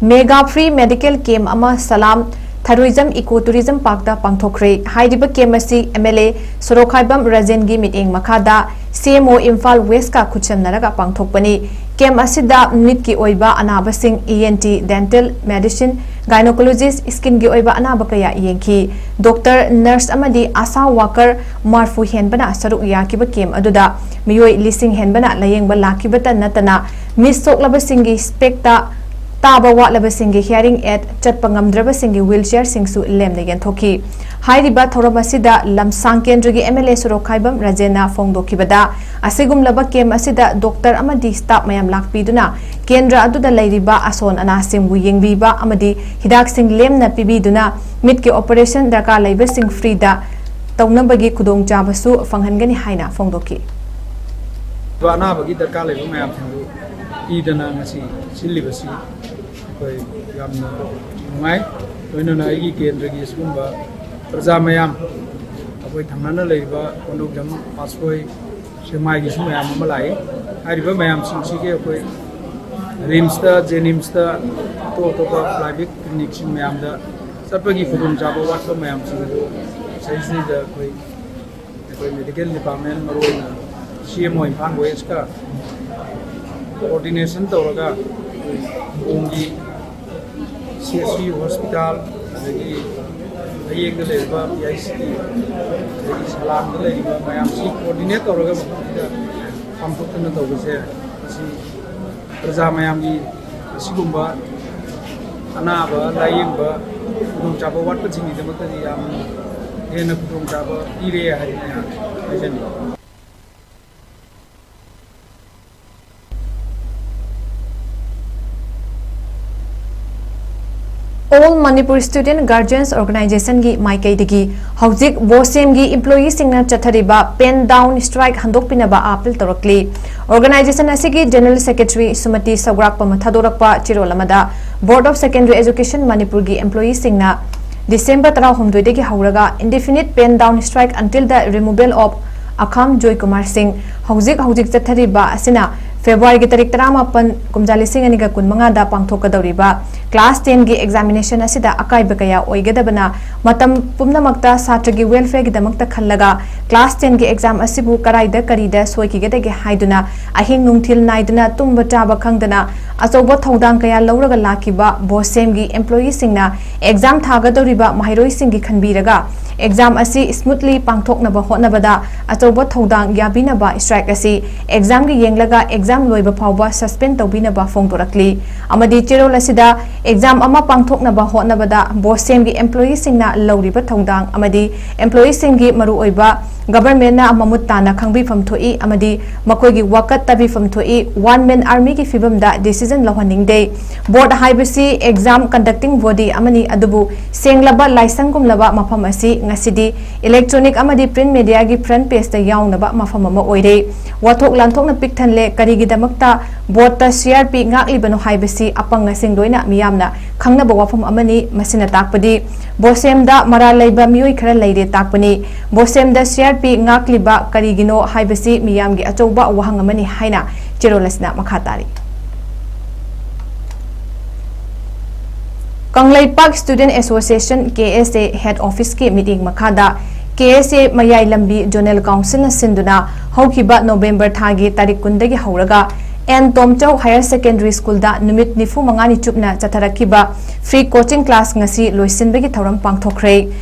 Mega Free Medical Camp ꯑꯃ ꯁꯂꯥꯝ ꯊꯔꯣꯏꯖꯝ Eco Tourism Parkꯇ ꯄꯥꯡꯊꯣꯛꯈ꯭ꯔꯦ꯫ ꯍꯥꯏꯔꯤꯕ camp ꯑꯁꯤ M L A ꯁꯣꯔꯣꯛꯈꯥꯏꯕꯝ ꯔꯥꯖꯦꯟꯒꯤ ꯃꯤꯠꯌꯦꯡ ꯃꯈꯥꯗ C M O Imphal Westꯀ ꯈꯨꯠꯁꯝꯅꯔꯒ ꯄꯥꯡꯊꯣꯛꯄꯅꯤ꯫ Camp ꯑꯁꯤꯗ ꯃꯤꯠꯀꯤ ꯑꯣꯏꯕ ꯑꯅꯥꯕꯁꯤꯡ, E N T, Dental, Medicine, Gynecologist, skinꯒꯤ ꯑꯣꯏꯕ ꯑꯅꯥꯕ ꯀꯌꯥ ꯌꯦꯡꯈꯤ꯫ Doctor, nurse ꯑꯃꯗꯤ ASHA worker ꯃꯔꯐꯨ ꯍꯦꯟꯕꯅ ꯁꯔꯨꯛ ꯌꯥꯈꯤꯕ camp ꯑꯗꯨꯗ ꯃꯤꯑꯣꯏ ꯂꯤꯁꯤꯡ ꯍꯦꯟꯕꯅ ꯂꯥꯌꯦꯡꯕ ꯂꯥꯛꯈꯤꯕꯇ ꯅꯠꯇꯅ, ꯃꯤꯠ ꯁꯣꯛꯂꯕꯁꯤꯡꯒꯤ specꯇ ꯇꯥꯕ ꯋꯥꯠꯂꯕꯁꯤꯡꯒꯤ hearing aid, ꯆꯠꯄ ꯉꯝꯗ꯭ꯔꯕꯁꯤꯡꯒꯤ wheelchairꯁꯤꯡꯁꯨ ꯂꯦꯝꯅ ꯌꯦꯟꯊꯣꯛꯈꯤ꯫ ꯍꯥꯏꯔꯤꯕ ꯊꯧꯔꯝ ꯑꯁꯤꯗ ꯂꯝꯁꯥꯡ ꯀꯦꯟꯗ꯭ꯔꯒꯤ M L A ꯁꯣꯔꯣꯛꯈꯥꯏꯕꯝ ꯔꯥꯖꯦꯟꯅ ꯐꯣꯡꯗꯣꯛꯈꯤꯕꯗ, ꯑꯁꯤꯒꯨꯝꯂꯕ camp ꯑꯁꯤꯗ doctor ꯑꯃꯗꯤ staff ꯃꯌꯥꯝ ꯂꯥꯛꯄꯤꯗꯨꯅ ꯀꯦꯟꯗ꯭ꯔ ꯑꯗꯨꯗ ꯂꯩꯔꯤꯕ ꯑꯁꯣꯟ ꯑꯅꯥꯁꯤꯡꯕꯨ ꯌꯦꯡꯕꯤꯕ ꯑꯃꯗꯤ ꯍꯤꯗꯥꯛꯁꯤꯡ ꯂꯦꯝꯅ ꯄꯤꯕꯤꯗꯨꯅ ꯃꯤꯠꯀꯤ operation ꯗꯔꯀꯥꯔ ꯂꯩꯕꯁꯤꯡ freeꯗ ꯇꯧꯅꯕꯒꯤ ꯈꯨꯗꯣꯡꯆꯥꯕꯁꯨ ꯐꯪꯍꯟꯒꯅꯤ ꯍꯥꯏꯅ ꯐꯣꯡꯗꯣꯛꯈꯤ꯫ ꯑꯅꯥꯕꯒꯤ ꯗꯔꯀꯥꯔ ꯂꯩꯕ ꯃꯌꯥꯝꯁꯤꯡꯗꯨ ꯄꯤꯗꯅ ꯉꯁꯤ ꯁꯤꯜꯂꯤꯕꯁꯤ ꯑꯩꯈꯣꯏ ꯌꯥꯝꯅ ꯅꯨꯡꯉꯥꯏ꯫ ꯂꯣꯏꯅꯅ ꯑꯩꯒꯤ ꯀꯦꯟꯗ꯭ꯔꯒꯤ ꯁꯤꯒꯨꯝꯕ ꯄ꯭ꯔꯖꯥ ꯃꯌꯥꯝ, ꯑꯩꯈꯣꯏ ꯊꯪꯅꯅ ꯂꯩꯔꯤꯕ ꯀꯣꯟꯗꯣꯡꯖꯝ, ꯄꯥꯠꯁꯣꯏ, ꯁꯦꯛꯃꯥꯏꯒꯤꯁꯨ ꯃꯌꯥꯝ ꯑꯃ ꯂꯥꯛꯏ꯫ ꯍꯥꯏꯔꯤꯕ ꯃꯌꯥꯝꯁꯤꯡꯁꯤꯒꯤ ꯑꯩꯈꯣꯏ RIMSꯇ, JNIMSꯇ, ꯑꯇꯣꯞ ꯑꯇꯣꯞꯄ private clinicꯁꯤꯡ ꯃꯌꯥꯝꯗ ꯆꯠꯄꯒꯤ ꯈꯨꯗꯣꯡꯆꯥꯕ ꯋꯥꯠꯄ ꯃꯌꯥꯝꯁꯤꯡ ꯑꯗꯨ ꯁꯤꯗꯩꯁꯤꯗ ꯑꯩꯈꯣꯏ, ꯑꯩꯈꯣꯏ medical department, ꯃꯔꯨꯑꯣꯏꯅ C M O Imphal Westꯀ coordination ꯇꯧꯔꯒ ꯑꯩꯈꯣꯏ ꯈꯣꯡꯒꯤ C S C hospital, ꯑꯗꯒꯤ ꯍꯌꯦꯡꯗ ꯂꯩꯔꯤꯕ P I C, ꯑꯗꯒꯤ ꯁꯂꯥꯝꯗ ꯂꯩꯔꯤꯕ ꯃꯌꯥꯝꯁꯤ coordinate ꯇꯧꯔꯒ ꯃꯐꯝꯁꯤꯗ ꯄꯥꯡꯊꯣꯛꯇꯅ ꯇꯧꯕꯁꯦ, ꯃꯁꯤ ꯄ꯭ꯔꯖꯥ ꯃꯌꯥꯝꯒꯤ ꯑꯁꯤꯒꯨꯝꯕ ꯑꯅꯥꯕ ꯂꯥꯌꯦꯡꯕ ꯈꯨꯗꯣꯡꯆꯥꯕ ꯋꯥꯠꯄꯁꯤꯡꯒꯤꯗꯃꯛꯇꯗꯤ ꯌꯥꯝꯅ ꯍꯦꯟꯅ ꯈꯨꯗꯣꯡꯆꯥꯕ ꯄꯤꯔꯦ ꯍꯥꯏꯗꯅ ꯑꯩꯍꯥꯛ ꯍꯥꯏꯖꯅꯤꯡꯏ꯫ All Manipur Student Guardians Organizationꯒꯤ ꯃꯥꯏꯀꯩꯗꯒꯤ ꯍꯧꯖꯤꯛ BOSEMꯒꯤ employeeꯁꯤꯡꯅ ꯆꯠꯊꯔꯤꯕ pen down strike ꯍꯟꯗꯣꯛꯄꯤꯅꯕ appeal ꯇꯧꯔꯛꯂꯤ꯫ Organization ꯑꯁꯤꯒꯤ General Secretary ꯁꯨꯃꯇꯤ ꯁꯧꯒ꯭ꯔꯥꯛꯄꯝꯅ ꯊꯥꯗꯣꯔꯛꯄ ꯆꯦꯔꯣꯜ ꯑꯃꯗ, Board of Secondary Education ꯃꯅꯤꯄꯨꯔꯒꯤ employeeꯁꯤꯡꯅ December ꯇꯔꯥꯍꯨꯝꯗꯣꯏꯗꯒꯤ ꯍꯧꯔꯒ indefinite pen down strike until the removal of ꯑꯈꯥꯝ Joykumar ꯁꯤꯡ ꯍꯧꯖꯤꯛ ꯍꯧꯖꯤꯛ ꯆꯠꯊꯔꯤꯕ ꯑꯁꯤꯅ ꯐꯦꯕ꯭ꯔꯨꯋꯥꯔꯤꯒꯤ ꯇꯥꯔꯤꯛ ꯇꯔꯥꯃꯥꯄꯟ, ꯀꯨꯝꯖꯥ ꯂꯤꯁꯤꯡ ꯑꯅꯤꯒ ꯀꯨꯟꯃꯉꯥꯗ ꯄꯥꯡꯊꯣꯛꯀꯗꯧꯔꯤꯕ class tenꯒꯤ examination ꯑꯁꯤꯗ ꯑꯀꯥꯏꯕ ꯀꯌꯥ ꯑꯣꯏꯒꯗꯕꯅ ꯃꯇꯝ ꯄꯨꯝꯅꯃꯛꯇ ꯁꯥꯇ꯭ꯔꯒꯤ welfareꯒꯤꯗꯃꯛꯇ ꯈꯜꯂꯒ class tenꯒꯤ exam ꯑꯁꯤꯕꯨ ꯀꯔꯥꯏꯗ ꯀꯔꯤꯗ ꯁꯣꯏꯈꯤꯒꯗꯒꯦ ꯍꯥꯏꯗꯨꯅ ꯑꯍꯤꯡ ꯅꯨꯡꯊꯤꯜ ꯅꯥꯏꯗꯅ ꯇꯨꯝꯕ ꯆꯥꯕ ꯈꯪꯗꯅ ꯑꯆꯧꯕ ꯊꯧꯗꯥꯡ ꯀꯌꯥ ꯂꯧꯔꯒ ꯂꯥꯛꯈꯤꯕ BOSEMꯒꯤ employeeꯁꯤꯡꯅ exam ꯊꯥꯒꯗꯧꯔꯤꯕ ꯃꯍꯩꯔꯣꯏꯁꯤꯡꯒꯤ ꯈꯟꯕꯤꯔꯒ exam ꯑꯁꯤ smoothly ꯄꯥꯡꯊꯣꯛꯅꯕ ꯍꯣꯠꯅꯕꯗ ꯑꯆꯧꯕ ꯊꯧꯗꯥꯡ ꯌꯥꯕꯤꯅꯕ strike ꯑꯁꯤ examꯒꯤ ꯌꯦꯡꯂꯒ exam ꯂꯣꯏꯕ ꯐꯥꯎꯕ suspend ꯇꯧꯕꯤꯅꯕ ꯐꯣꯡꯗꯣꯔꯛꯂꯤ꯫ ꯑꯃꯗꯤ ꯆꯦꯔꯣꯜ ꯑꯁꯤꯗ exam ꯑꯃ ꯄꯥꯡꯊꯣꯛꯅꯕ ꯍꯣꯠꯅꯕꯗ BOSEMꯒꯤ employeeꯁꯤꯡꯅ ꯂꯧꯔꯤꯕ ꯊꯧꯗꯥꯡ ꯑꯃꯗꯤ employeeꯁꯤꯡꯒꯤ ꯃꯔꯨꯑꯣꯏꯕ governmentꯅ ꯃꯃꯨꯠ ꯇꯥꯅ ꯈꯪꯕꯤꯐꯝ ꯊꯣꯛꯏ ꯑꯃꯗꯤ ꯃꯈꯣꯏꯒꯤ ꯋꯥꯀꯠ ꯇꯥꯕꯤꯐꯝ ꯊꯣꯛꯏ꯫ One man armyꯒꯤ ꯐꯤꯕꯝꯗ decision ꯂꯧꯍꯟꯅꯤꯡꯗꯦ꯫ Board ꯍꯥꯏꯕꯁꯤ exam conducting body ꯑꯃꯅꯤ, ꯑꯗꯨꯕꯨ ꯁꯦꯡꯂꯕ ꯂꯥꯏꯁꯪꯒꯨꯝꯂꯕ ꯃꯐꯝ ꯑꯁꯤ ꯉꯁꯤꯗꯤ electronic ꯑꯃꯗꯤ print mediaꯒꯤ front pageꯇ ꯌꯥꯎꯅꯕ ꯃꯐꯝ ꯑꯃ ꯑꯣꯏꯔꯦ꯫ ꯋꯥꯊꯣꯛ ꯂꯥꯟꯊꯣꯛꯅ ꯄꯤꯛ ꯊꯜꯂꯦ꯫ ꯀꯔꯤꯒꯤꯗꯃꯛꯇ boardꯇ CRP ꯉꯥꯛꯂꯤꯕꯅꯣ ꯍꯥꯏꯕꯁꯤ ꯑꯄꯪꯁꯤꯡ ꯂꯣꯏꯅ ꯃꯤꯌꯥꯝꯅ ꯈꯪꯅꯕ ꯋꯥꯐꯝ ꯑꯃꯅꯤ꯫ ꯃꯁꯤꯅ ꯇꯥꯛꯄꯗꯤ BOSEMꯗ ꯃꯔꯥꯜ ꯂꯩꯕ ꯃꯤꯑꯣꯏ ꯈꯔ ꯂꯩꯔꯦ ꯇꯥꯛꯄꯅꯤ꯫ BOSEMꯗ CRP ꯉꯥꯛꯂꯤꯕ ꯀꯔꯤꯒꯤꯅꯣ ꯍꯥꯏꯕꯁꯤ ꯃꯤꯌꯥꯝꯒꯤ ꯑꯆꯧꯕ ꯋꯥꯍꯪ ꯑꯃꯅꯤ ꯍꯥꯏꯅ ꯆꯦꯔꯣꯜ ꯑꯁꯤꯅ ꯃꯈꯥ ꯇꯥꯔꯤ꯫ Kangleipak Student Association, KSA, head officeꯀꯤ ꯃꯤꯠꯌꯦꯡ ꯃꯈꯥꯗ KSA ꯃꯌꯥꯏ ꯂꯝꯕꯤ Zonal Councilꯅ ꯁꯤꯟꯗꯨꯅ ꯍꯧꯈꯤꯕ November ꯊꯥꯒꯤ ꯇꯥꯔꯤꯛ ꯀꯨꯟꯗꯒꯤ ꯍꯧꯔꯒ ꯑꯦꯟ ꯇꯣꯝꯆꯧ Higher Secondary Schoolꯗ ꯅꯨꯃꯤꯠ ꯅꯤꯐꯨ ꯃꯉꯥꯅꯤ ꯆꯨꯞꯅ ꯆꯠꯊꯔꯛꯈꯤꯕ free coaching class ꯉꯁꯤ ꯂꯣꯏꯁꯤꯟꯕꯒꯤ ꯊꯧꯔꯝ ꯄꯥꯡꯊꯣꯛꯈ꯭ꯔꯦ꯫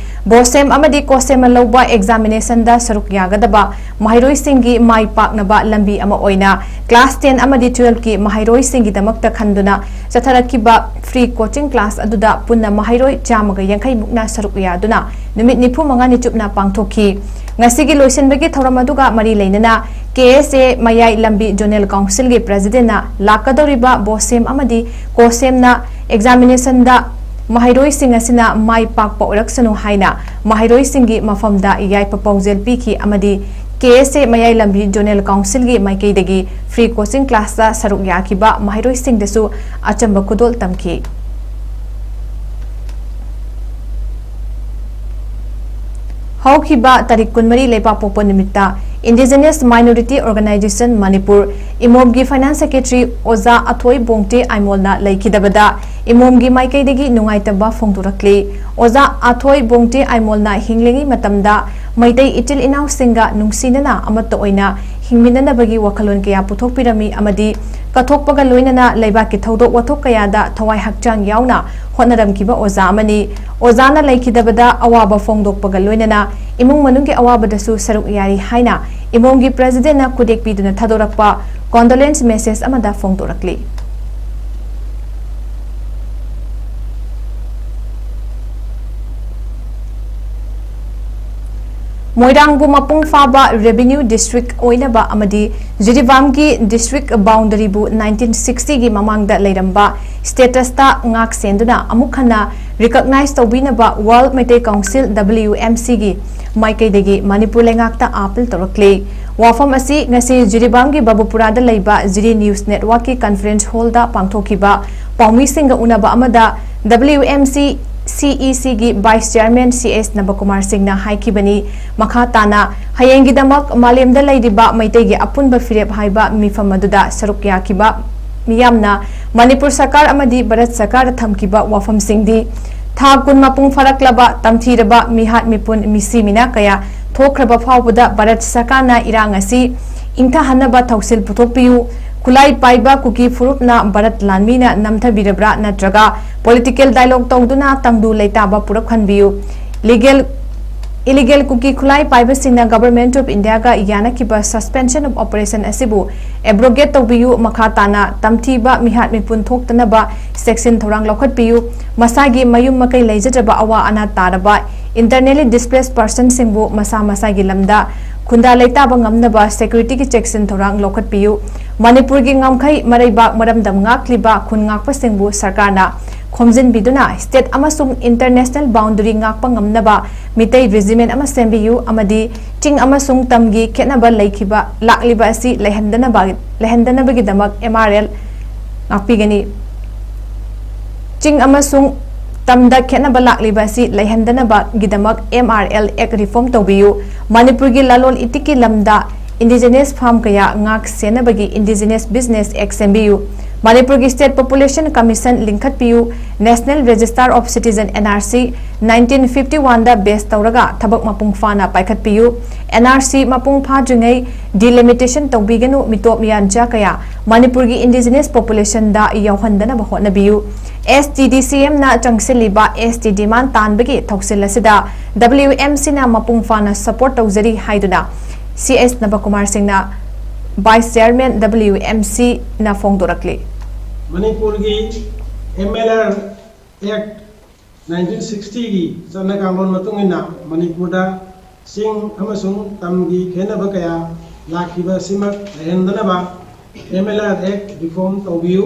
BOSEM ꯑꯃꯗꯤ COHSEMꯅ ꯂꯧꯕ examinationꯗ ꯁꯔꯨꯛ ꯌꯥꯒꯗꯕ ꯃꯍꯩꯔꯣꯏꯁꯤꯡꯒꯤ ꯃꯥꯏ ꯄꯥꯛꯅꯕ ꯂꯝꯕꯤ ꯑꯃ ꯑꯣꯏꯅ class ten ꯑꯃꯗꯤ twelveꯀꯤ ꯃꯍꯩꯔꯣꯏꯁꯤꯡꯒꯤꯗꯃꯛꯇ ꯈꯟꯗꯨꯅ ꯆꯠꯊꯔꯛꯈꯤꯕ free coaching class ꯑꯗꯨꯗ ꯄꯨꯟꯅ ꯃꯍꯩꯔꯣꯏ ꯆꯥꯝꯃꯒ ꯌꯥꯡꯈꯩ ꯃꯨꯛꯅ ꯁꯔꯨꯛ ꯌꯥꯗꯨꯅ ꯅꯨꯃꯤꯠ ꯅꯤꯐꯨ ꯃꯉꯥꯅꯤ ꯆꯨꯞꯅ ꯄꯥꯡꯊꯣꯛꯈꯤ꯫ ꯉꯁꯤꯒꯤ ꯂꯣꯏꯁꯤꯟꯕꯒꯤ ꯊꯧꯔꯝ ꯑꯗꯨꯒ ꯃꯔꯤ ꯂꯩꯅꯅ KSA ꯃꯌꯥꯏ ꯂꯝꯕꯤ Zonal Councilꯒꯤ Presidentꯅ ꯂꯥꯛꯀꯗꯧꯔꯤꯕ BOSEM ꯑꯃꯗꯤ COHSEMꯅ examinationꯗ ꯃꯍꯩꯔꯣꯏꯁꯤꯡ ꯑꯁꯤꯅ ꯃꯥꯏ ꯄꯥꯛꯄ ꯑꯣꯏꯔꯛꯁꯅꯨ ꯍꯥꯏꯅ ꯃꯍꯩꯔꯣꯏꯁꯤꯡꯒꯤ ꯃꯐꯝꯗ ꯌꯥꯏꯐ ꯄꯥꯎꯖꯦꯜ ꯄꯤꯈꯤ ꯑꯃꯗꯤ KSA ꯃꯌꯥꯏ ꯂꯝꯕꯤ Zonal Councilꯒꯤ ꯃꯥꯏꯀꯩꯗꯒꯤ free coaching classꯇ ꯁꯔꯨꯛ ꯌꯥꯈꯤꯕ ꯃꯍꯩꯔꯣꯏꯁꯤꯡꯗꯁꯨ ꯑꯆꯝꯕ ꯈꯨꯗꯣꯜ ꯇꯝꯈꯤ꯫ ꯍꯧꯈꯤꯕ ꯇꯥꯔꯤꯛ ꯀꯨꯟꯃꯔꯤ ꯂꯩꯕꯥꯛꯄꯣꯛꯄ ꯅꯨꯃꯤꯠꯇ Indigenous Minority Organisation Manipur, ꯏꯃꯣꯝꯒꯤ Finance Secretary ꯑꯣꯖꯥ ꯑꯊꯣꯏ ꯕꯣꯡꯇꯦ ꯑꯥꯏꯃꯣꯜꯅ ꯂꯩꯈꯤꯗꯕꯗ ꯏꯃꯣꯝꯒꯤ ꯃꯥꯏꯀꯩꯗꯒꯤ ꯅꯨꯡꯉꯥꯏꯇꯕ ꯐꯣꯡꯗꯣꯔꯛꯂꯤ꯫ ꯑꯣꯖꯥ ꯑꯊꯣꯏ ꯕꯣꯡꯇꯦ ꯑꯥꯏꯃꯣꯜꯅ ꯍꯤꯡꯂꯤꯉꯩ ꯃꯇꯝꯗ ꯃꯩꯇꯩ ꯏꯆꯤꯜ ꯏꯅꯥꯎꯁꯤꯡꯒ ꯅꯨꯡꯁꯤꯅꯅ ꯑꯃꯠꯇ ꯑꯣꯏꯅ ꯍꯤꯡꯃꯤꯟꯅꯅꯕꯒꯤ ꯋꯥꯈꯜꯂꯣꯟ ꯀꯌꯥ ꯄꯨꯊꯣꯛꯄꯤꯔꯝꯃꯤ ꯑꯃꯗꯤ ꯀꯠꯊꯣꯛꯄꯒ ꯂꯣꯏꯅꯅ ꯂꯩꯕꯥꯛꯀꯤ ꯊꯧꯗꯣꯛ ꯋꯥꯊꯣꯛ ꯀꯌꯥꯗ ꯊꯋꯥꯏ ꯍꯛꯆꯥꯡ ꯌꯥꯎꯅ ꯍꯣꯠꯅꯔꯝꯈꯤꯕ ꯑꯣꯖꯥ ꯑꯃꯅꯤ꯫ ꯑꯣꯖꯥꯅ ꯂꯩꯈꯤꯗꯕꯗ ꯑꯋꯥꯕ ꯐꯣꯡꯗꯣꯛꯄꯒ ꯂꯣꯏꯅꯅ ꯏꯃꯨꯡ ꯃꯅꯨꯡꯒꯤ ꯑꯋꯥꯕꯗꯁꯨ ꯁꯔꯨꯛ ꯌꯥꯔꯤ ꯍꯥꯏꯅ ꯏꯃꯣꯝꯒꯤ Presidentꯅ ꯈꯨꯗꯦꯛ ꯄꯤꯗꯨꯅ ꯊꯥꯗꯣꯔꯛꯄ condolence message ꯑꯃꯗ ꯐꯣꯡꯗꯣꯔꯛꯂꯤ꯫ ꯃꯣꯏꯔꯥꯡꯕꯨ ꯃꯄꯨꯡ ꯐꯥꯕ Revenue District ꯑꯣꯏꯅꯕ ꯑꯃꯗꯤ ꯖꯤꯔꯤꯕꯥꯝꯒꯤ District Boundaryꯕꯨ nineteen sixtyꯒꯤ ꯃꯃꯥꯡꯗ ꯂꯩꯔꯝꯕ statusꯇ ꯉꯥꯛ ꯁꯦꯟꯗꯨꯅ ꯑꯃꯨꯛ ꯍꯟꯅ recognize ꯇꯧꯕꯤꯅꯕ World Meitei Council, WMCꯒꯤ ꯃꯥꯏꯀꯩꯗꯒꯤ ꯃꯅꯤꯄꯨꯔ ꯂꯩꯉꯥꯛꯇ appeal ꯇꯧꯔꯛꯂꯤ꯫ ꯋꯥꯐꯝ ꯑꯁꯤ ꯉꯁꯤ ꯖꯤꯔꯤꯕꯥꯝꯒꯤ ꯕꯕꯨꯄꯨꯔꯥꯗ ꯂꯩꯕ ꯖꯤꯔꯤ News Networkꯀꯤ conference hallꯗ ꯄꯥꯡꯊꯣꯛꯈꯤꯕ ꯄꯥꯎꯃꯤꯁꯤꯡꯒ ꯎꯅꯕ ꯑꯃꯗ WMC CECꯒꯤ Vice Chairman C S ꯅꯕꯀꯨꯃꯥꯔ ꯁꯤꯡꯅ ꯍꯥꯏꯈꯤꯕꯅꯤ꯫ ꯃꯈꯥ ꯇꯥꯅ ꯍꯌꯦꯡꯒꯤꯗꯃꯛ ꯃꯥꯂꯦꯝꯗ ꯂꯩꯔꯤꯕ ꯃꯩꯇꯩꯒꯤ ꯑꯄꯨꯟꯕ ꯐꯤꯔꯦꯞ ꯍꯥꯏꯕ ꯃꯤꯐꯝ ꯑꯗꯨꯗ ꯁꯔꯨꯛ ꯌꯥꯈꯤꯕ ꯃꯤꯌꯥꯝꯅ ꯃꯅꯤꯄꯨꯔ ꯁꯔꯀꯥꯔ ꯑꯃꯗꯤ ꯚꯥꯔꯠ ꯁꯔꯀꯥꯔꯗ ꯊꯝꯈꯤꯕ ꯋꯥꯐꯝꯁꯤꯡꯗꯤ ꯊꯥ ꯀꯨꯟ ꯃꯄꯨꯡ ꯐꯥꯔꯛꯂꯕ ꯇꯝꯊꯤꯔꯕ ꯃꯤꯍꯥꯠ ꯃꯤꯄꯨꯟ ꯃꯤꯁꯤ ꯃꯤꯅꯥ ꯀꯌꯥ ꯊꯣꯛꯈ꯭ꯔꯕ ꯐꯥꯎꯕꯗ ꯚꯥꯔꯠ ꯁꯔꯀꯥꯔꯅ ꯏꯔꯥꯡ ꯑꯁꯤ ꯏꯪꯊꯍꯟꯅꯕ ꯊꯧꯁꯤꯜ ꯄꯨꯊꯣꯛꯄꯤꯌꯨ꯫ ꯈꯨꯠꯂꯥꯏ ꯄꯥꯏꯕ ꯀꯨꯀꯤ ꯐꯨꯔꯨꯞꯅ ꯚꯥꯔꯠ ꯂꯥꯟꯃꯤꯅ ꯅꯝꯊꯕꯤꯔꯕ꯭ꯔꯥ ꯅꯠꯇ꯭ꯔꯒ political dialogue ꯇꯧꯗꯨꯅ ꯇꯪꯗꯨ ꯂꯩꯇꯥꯕ ꯄꯨꯔꯛꯍꯟꯕꯤꯌꯨ꯫ Legal, illegal ꯀꯨꯀꯤ ꯈꯨꯠꯂꯥꯏ ꯄꯥꯏꯕꯁꯤꯡꯅ Government of Indiaꯒ ꯌꯥꯅꯈꯤꯕ suspension of operation ꯑꯁꯤꯕꯨ abrogate ꯇꯧꯕꯤꯌꯨ꯫ ꯃꯈꯥ ꯇꯥꯅ ꯇꯝꯊꯤꯕ ꯃꯤꯍꯥꯠ ꯃꯤꯄꯨꯟ ꯊꯣꯛꯇꯅꯕ ꯆꯦꯛꯁꯤꯟ ꯊꯧꯔꯥꯡ ꯂꯧꯈꯠꯄꯤꯌꯨ꯫ ꯃꯁꯥꯒꯤ ꯃꯌꯨꯝ ꯃꯀꯩ ꯂꯩꯖꯗ꯭ꯔꯕ ꯑꯋꯥ ꯑꯅꯥ ꯇꯥꯔꯕ internally displaced personꯁꯤꯡꯕꯨ ꯃꯁꯥ ꯃꯁꯥꯒꯤ ꯂꯝꯗ ꯈꯨꯟꯗꯥ ꯂꯩꯇꯥꯕ ꯉꯝꯅꯕ securityꯒꯤ ꯆꯦꯛꯁꯤꯟ ꯊꯧꯔꯥꯡ ꯂꯧꯈꯠꯄꯤꯌꯨ꯫ ꯃꯅꯤꯄꯨꯔꯒꯤ ꯉꯝꯈꯩ ꯃꯔꯩꯕꯥꯛ ꯃꯔꯝꯗꯝ ꯉꯥꯛꯂꯤꯕ ꯈꯨꯟ ꯉꯥꯛꯄꯁꯤꯡꯕꯨ ꯁꯔꯀꯥꯔꯅ ꯈꯣꯝꯖꯤꯟꯕꯤꯗꯨꯅ state ꯑꯃꯁꯨꯡ international boundary ꯉꯥꯛꯄ ꯉꯝꯅꯕ ꯃꯤꯇꯩ regiment ꯑꯃ ꯁꯦꯝꯕꯤꯌꯨ ꯑꯃꯗꯤ ꯆꯤꯡ ꯑꯃꯁꯨꯡ ꯇꯝꯒꯤ ꯈꯦꯠꯅꯕ ꯂꯩꯈꯤꯕ ꯂꯥꯛꯂꯤꯕ ꯑꯁꯤ ꯂꯩꯍꯟꯗꯅꯕ, ꯂꯩꯍꯟꯗꯅꯕꯒꯤꯗꯃꯛ M R L ꯉꯥꯛꯄꯤꯒꯅꯤ꯫ ꯆꯤꯡ ꯑꯃꯁꯨꯡ ꯇꯝꯗ ꯈꯦꯠꯅꯕ ꯂꯥꯛꯂꯤꯕ ꯑꯁꯤ ꯂꯩꯍꯟꯗꯅꯕꯒꯤꯗꯃꯛ M R L Act reform ꯇꯧꯕꯤꯌꯨ꯫ ꯃꯅꯤꯄꯨꯔꯒꯤ ꯂꯂꯣꯟ ꯏꯇꯤꯛꯀꯤ ꯂꯝꯗ indigenous farm ꯀꯌꯥ ꯉꯥꯛ ꯁꯦꯟꯅꯕꯒꯤ Indigenous Business Act ꯁꯦꯝꯕꯤꯌꯨ꯫ ꯃꯅꯤꯄꯨꯔꯒꯤ State Population Commission ꯂꯤꯡꯈꯠꯄꯤꯌꯨ꯫ National Register of Citizen N R C nineteen fifty one the base ꯇꯧꯔꯒ ꯊꯕꯛ ꯃꯄꯨꯡ ꯐꯥꯅ ꯄꯥꯏꯈꯠꯄꯤꯌꯨ꯫ N R C ꯃꯄꯨꯡ ꯐꯥꯗ꯭ꯔꯤꯉꯩ delimitation ꯇꯧꯕꯤꯒꯅꯨ꯫ ꯃꯤꯇꯣꯞ ꯃꯤꯌꯥꯟꯆꯥ ꯀꯌꯥ ꯃꯅꯤꯄꯨꯔꯒꯤ indigenous population ꯗ ꯌꯥꯎꯍꯟꯗꯅꯕ ꯍꯣꯠꯅꯕꯤꯌꯨ꯫ S T D C M ꯅ ꯆꯪꯁꯤꯜꯂꯤꯕ S T demand ꯇꯥꯟꯕꯒꯤ ꯊꯧꯁꯤꯜ ꯑꯁꯤꯗ W M C ꯅ ꯃꯄꯨꯡ ꯐꯥꯅ support ꯇꯧꯖꯔꯤ ꯍꯥꯏꯗꯨꯅ C S ꯅꯕꯀꯨꯃꯥꯔ ꯁꯤꯡꯅ Vice Chairman W M C ꯅ ꯐꯣꯡꯗꯣꯔꯛꯂꯤ꯫ ꯃꯅꯤꯄꯨꯔꯒꯤ M L R Act nineteen sixty ꯒꯤ ꯆꯠꯅ ꯀꯥꯡꯂꯣꯟ ꯃꯇꯨꯡ ꯏꯟꯅ ꯃꯅꯤꯄꯨꯔꯗ ꯆꯤꯡ ꯑꯃꯁꯨꯡ ꯇꯝꯒꯤ ꯈꯦꯟꯅꯕ ꯀꯌꯥ ꯂꯥꯛꯈꯤꯕ ꯑꯁꯤꯃꯛ ꯂꯩꯍꯟꯗꯅꯕ M L R Act reform ꯇꯧꯕꯤꯌꯨ꯫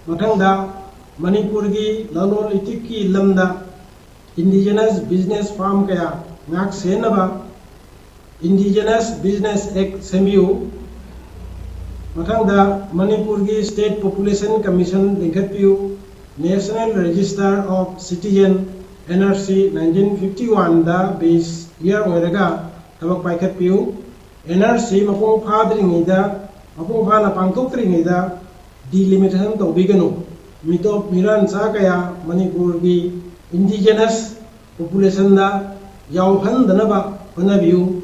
ꯃꯊꯪꯗ, ꯃꯅꯤꯄꯨꯔꯒꯤ ꯂꯂꯣꯟ ꯏꯇꯤꯛꯀꯤ ꯂꯝꯗ indigenous business farm ꯀꯌꯥ ꯉꯥꯛ ꯁꯦꯟꯅꯕ Indigenous Business Act ꯁꯦꯝꯕꯤꯌꯨ꯫ ꯃꯊꯪꯗ, ꯃꯅꯤꯄꯨꯔꯒꯤ State Population Commission ꯂꯤꯡꯈꯠꯄꯤꯌꯨ꯫ National Register of Citizen, N R C nineteen fifty one the base year ꯑꯣꯏꯔꯒ ꯊꯕꯛ ꯄꯥꯏꯈꯠꯄꯤꯌꯨ꯫ N R C ꯃꯄꯨꯡ ꯐꯥꯗ꯭ꯔꯤꯉꯩꯗ, ꯃꯄꯨꯡ ꯐꯥꯅ ꯄꯥꯡꯊꯣꯛꯇ꯭ꯔꯤꯉꯩꯗ delimitation ꯇꯧꯕꯤꯒꯅꯨ꯫ ꯃꯤꯇꯣꯞ ꯃꯤꯔꯥꯟꯆꯥ ꯀꯌꯥ ꯃꯅꯤꯄꯨꯔꯒꯤ indigenous population ꯗ ꯌꯥꯎꯍꯟꯗꯅꯕ ꯍꯣꯠꯅꯕꯤꯌꯨ꯫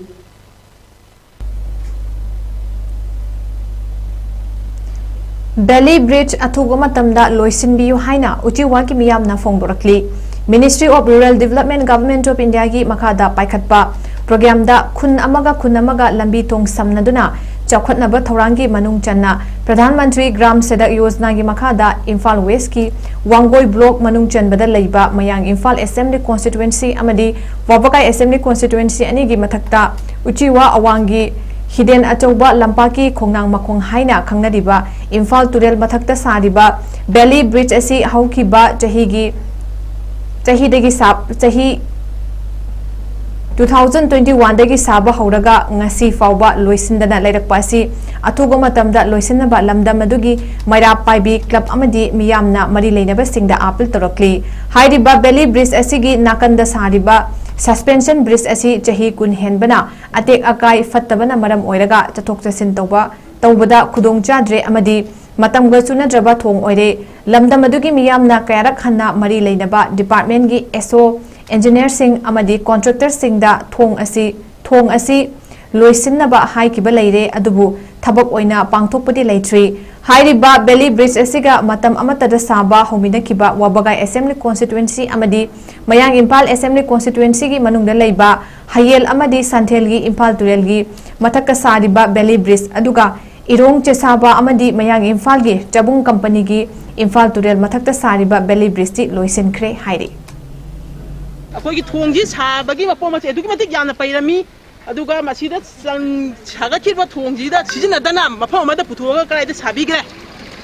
ꯕꯦꯂꯤ ꯕ꯭ꯔꯤꯖ ꯑꯊꯨꯕ ꯃꯇꯝꯗ ꯂꯣꯏꯁꯤꯟꯕꯤꯌꯨ ꯍꯥꯏꯅ ꯎꯆꯤꯋꯥꯒꯤ ꯃꯤꯌꯥꯝꯅ ꯐꯣꯡꯗꯣꯔꯛꯂꯤ꯫ Ministry of Rural Development, Government of India ꯒꯤ ꯃꯈꯥꯗ ꯄꯥꯏꯈꯠꯄ programꯗ ꯈꯨꯟ ꯑꯃꯒ ꯈꯨꯟ ꯑꯃꯒ ꯂꯝꯕꯤ ꯊꯣꯡ ꯁꯝꯅꯗꯨꯅ ꯆꯥꯎꯈꯠꯅꯕ ꯊꯧꯔꯥꯡꯒꯤ ꯃꯅꯨꯡ ꯆꯟꯅ ꯄ꯭ꯔꯙꯥꯟ ꯃꯟꯇ꯭ꯔꯤ ꯒ꯭ꯔꯥꯝ ꯁꯗꯛ ꯌꯣꯖꯅꯥꯒꯤ ꯃꯈꯥꯗ ꯏꯝꯐꯥꯜ ꯋꯦꯁꯀꯤ ꯋꯥꯡꯒꯣꯏ ꯕ꯭ꯂꯣꯛ ꯃꯅꯨꯡ ꯆꯟꯕꯗ ꯂꯩꯕ ꯃꯌꯥꯡ ꯏꯝꯐꯥꯜ Assembly Constituency ꯑꯃꯗꯤ ꯋꯥꯕꯒꯥꯏ Assembly Constituency ꯑꯅꯤꯒꯤ ꯃꯊꯛꯇ ꯎꯆꯤꯋꯥ ꯑꯋꯥꯡꯒꯤ ꯍꯤꯗꯦꯟ ꯑꯆꯧꯕ ꯂꯝꯄꯥꯛꯀꯤ ꯈꯣꯡꯅꯥꯡ ꯃꯈꯣꯡ ꯍꯥꯏꯅ ꯈꯪꯅꯔꯤꯕ ꯏꯝꯐꯥꯜ ꯇꯨꯔꯦꯜ ꯃꯊꯛꯇ ꯁꯥꯔꯤꯕ ꯕꯦꯂꯤ ꯕ꯭ꯔꯤꯖ ꯑꯁꯤ ꯍꯧꯈꯤꯕ ꯆꯍꯤꯒꯤ, ꯆꯍꯤꯗꯒꯤ ꯁꯥꯞ-, ꯆꯍꯤ ꯇꯨ ꯊꯥꯎꯖꯟ ꯇ꯭ꯋꯦꯟꯇꯤ ꯋꯥꯟꯗꯒꯤ ꯁꯥꯕ ꯍꯧꯔꯒ ꯉꯁꯤ ꯐꯥꯎꯕ ꯂꯣꯏꯁꯤꯟꯗꯅ ꯂꯩꯔꯛꯄ ꯑꯁꯤ ꯑꯊꯨꯕ ꯃꯇꯝꯗ ꯂꯣꯏꯁꯤꯟꯅꯕ ꯂꯝꯗꯝ ꯑꯗꯨꯒꯤ ꯃꯩꯔꯥ ꯄꯥꯏꯕꯤ ꯀ꯭ꯂꯕ ꯑꯃꯗꯤ ꯃꯤꯌꯥꯝꯅ ꯃꯔꯤ ꯂꯩꯅꯕꯁꯤꯡꯗ ꯑꯥꯄꯤꯜ ꯇꯧꯔꯛꯂꯤ꯫ ꯍꯥꯏꯔꯤꯕ ꯕꯦꯂꯤ ꯕ꯭ꯔꯤꯖ ꯑꯁꯤꯒꯤ ꯅꯥꯀꯟꯗ ꯁꯥꯔꯤꯕ ꯁꯁꯄꯦꯟꯁꯟ ꯕ꯭ꯔꯤꯖ ꯑꯁꯤ ꯆꯍꯤ ꯀꯨꯟ ꯍꯦꯟꯕꯅ ꯑꯇꯦꯛ ꯑꯀꯥꯏ ꯐꯠꯇꯕꯅ ꯃꯔꯝ ꯑꯣꯏꯔꯒ ꯆꯠꯊꯣꯛ ꯆꯠꯁꯤꯟ ꯇꯧꯕ ꯇꯧꯕꯗ ꯈꯨꯗꯣꯡ ꯆꯥꯗ꯭ꯔꯦ ꯑꯃꯗꯤ ꯃꯇꯝꯒ ꯆꯨꯅꯗ꯭ꯔꯕ ꯊꯣꯡ ꯑꯣꯏꯔꯦ꯫ ꯂꯝꯗꯝ ꯑꯗꯨꯒꯤ ꯃꯤꯌꯥꯝꯅ ꯀꯌꯥꯔꯛ ꯍꯟꯅ ꯃꯔꯤ ꯂꯩꯅꯕ ꯗꯤꯄꯥꯔꯠꯃꯦꯟꯒꯤ ꯑꯦꯁ ꯑꯣ, ꯏꯟꯖꯤꯅꯤꯌꯔꯁꯤꯡ ꯑꯃꯗꯤ ꯀꯣꯟꯇ꯭ꯔꯦꯛꯇꯔꯁꯤꯡꯗ ꯊꯣꯡ ꯑꯁꯤ, ꯊꯣꯡ ꯑꯁꯤ ꯂꯣꯏꯁꯤꯟꯅꯕ ꯍꯥꯏꯈꯤꯕ ꯂꯩꯔꯦ, ꯑꯗꯨꯕꯨ ꯊꯕꯛ ꯑꯣꯏꯅ ꯄꯥꯡꯊꯣꯛꯄꯗꯤ ꯂꯩꯇ꯭ꯔꯤ꯫ ꯍꯥꯏꯔꯤꯕ ꯕꯦꯂꯤ ꯕ꯭ꯔꯤꯖ ꯑꯁꯤꯒ ꯃꯇꯝ ꯑꯃꯠꯇꯗ ꯁꯥꯕ ꯍꯧꯃꯤꯟꯅꯈꯤꯕ ꯋꯥꯕꯒꯥꯏ ꯑꯦꯁꯦꯝꯕ꯭ꯂꯤ ꯀꯣꯟꯁꯇꯤꯇ꯭ꯋꯦꯟꯁꯤ ꯑꯃꯗꯤ ꯃꯌꯥꯡ ꯏꯝꯐꯥꯜ ꯑꯦꯁꯦꯝꯕ꯭ꯂꯤ ꯀꯣꯟꯁꯇꯤꯇ꯭ꯋꯦꯟꯁꯤꯒꯤ ꯃꯅꯨꯡꯗ ꯂꯩꯕ ꯍꯌꯦꯜ ꯑꯃꯗꯤ ꯁꯟꯊꯦꯜꯒꯤ ꯏꯝꯐꯥꯜ ꯇꯨꯔꯦꯜꯒꯤ ꯃꯊꯛꯇ ꯁꯥꯔꯤꯕ ꯕꯦꯂꯤ ꯕ꯭ꯔꯤꯖ, ꯑꯗꯨꯒ ꯏꯔꯣꯡ ꯆꯦꯁꯥꯕ ꯑꯃꯗꯤ ꯃꯌꯥꯡ ꯏꯝꯐꯥꯜꯒꯤ ꯆꯕꯨꯡ ꯀꯝꯄꯅꯤꯒꯤ ꯏꯝꯐꯥꯜ ꯇꯨꯔꯦꯜ ꯃꯊꯛꯇ ꯁꯥꯔꯤꯕ ꯕꯦꯂꯤ ꯕ꯭ꯔꯤꯖꯇꯤ ꯂꯣꯏꯁꯤꯟꯈ꯭ꯔꯦ ꯍꯥꯏꯔꯤ꯫ ꯑꯩꯈꯣꯏꯒꯤ ꯊꯣꯡꯁꯤ ꯁꯥꯕꯒꯤ ꯃꯄꯣꯠ ꯃꯆꯩ ꯑꯗꯨꯛꯀꯤ ꯃꯇꯤꯛ ꯌꯥꯝꯅ ꯄꯩꯔꯝꯃꯤ꯫ ꯑꯗꯨꯒ ꯃꯁꯤꯗ ꯆꯪ-, ꯁꯥꯒꯠꯈꯤꯕ ꯊꯣꯡꯁꯤꯗ ꯁꯤꯖꯤꯟꯅꯗꯅ ꯃꯐꯝ ꯑꯃꯗ ꯄꯨꯊꯣꯛꯑꯒ ꯀꯗꯥꯏꯗ ꯁꯥꯕꯤꯈ꯭ꯔꯦ?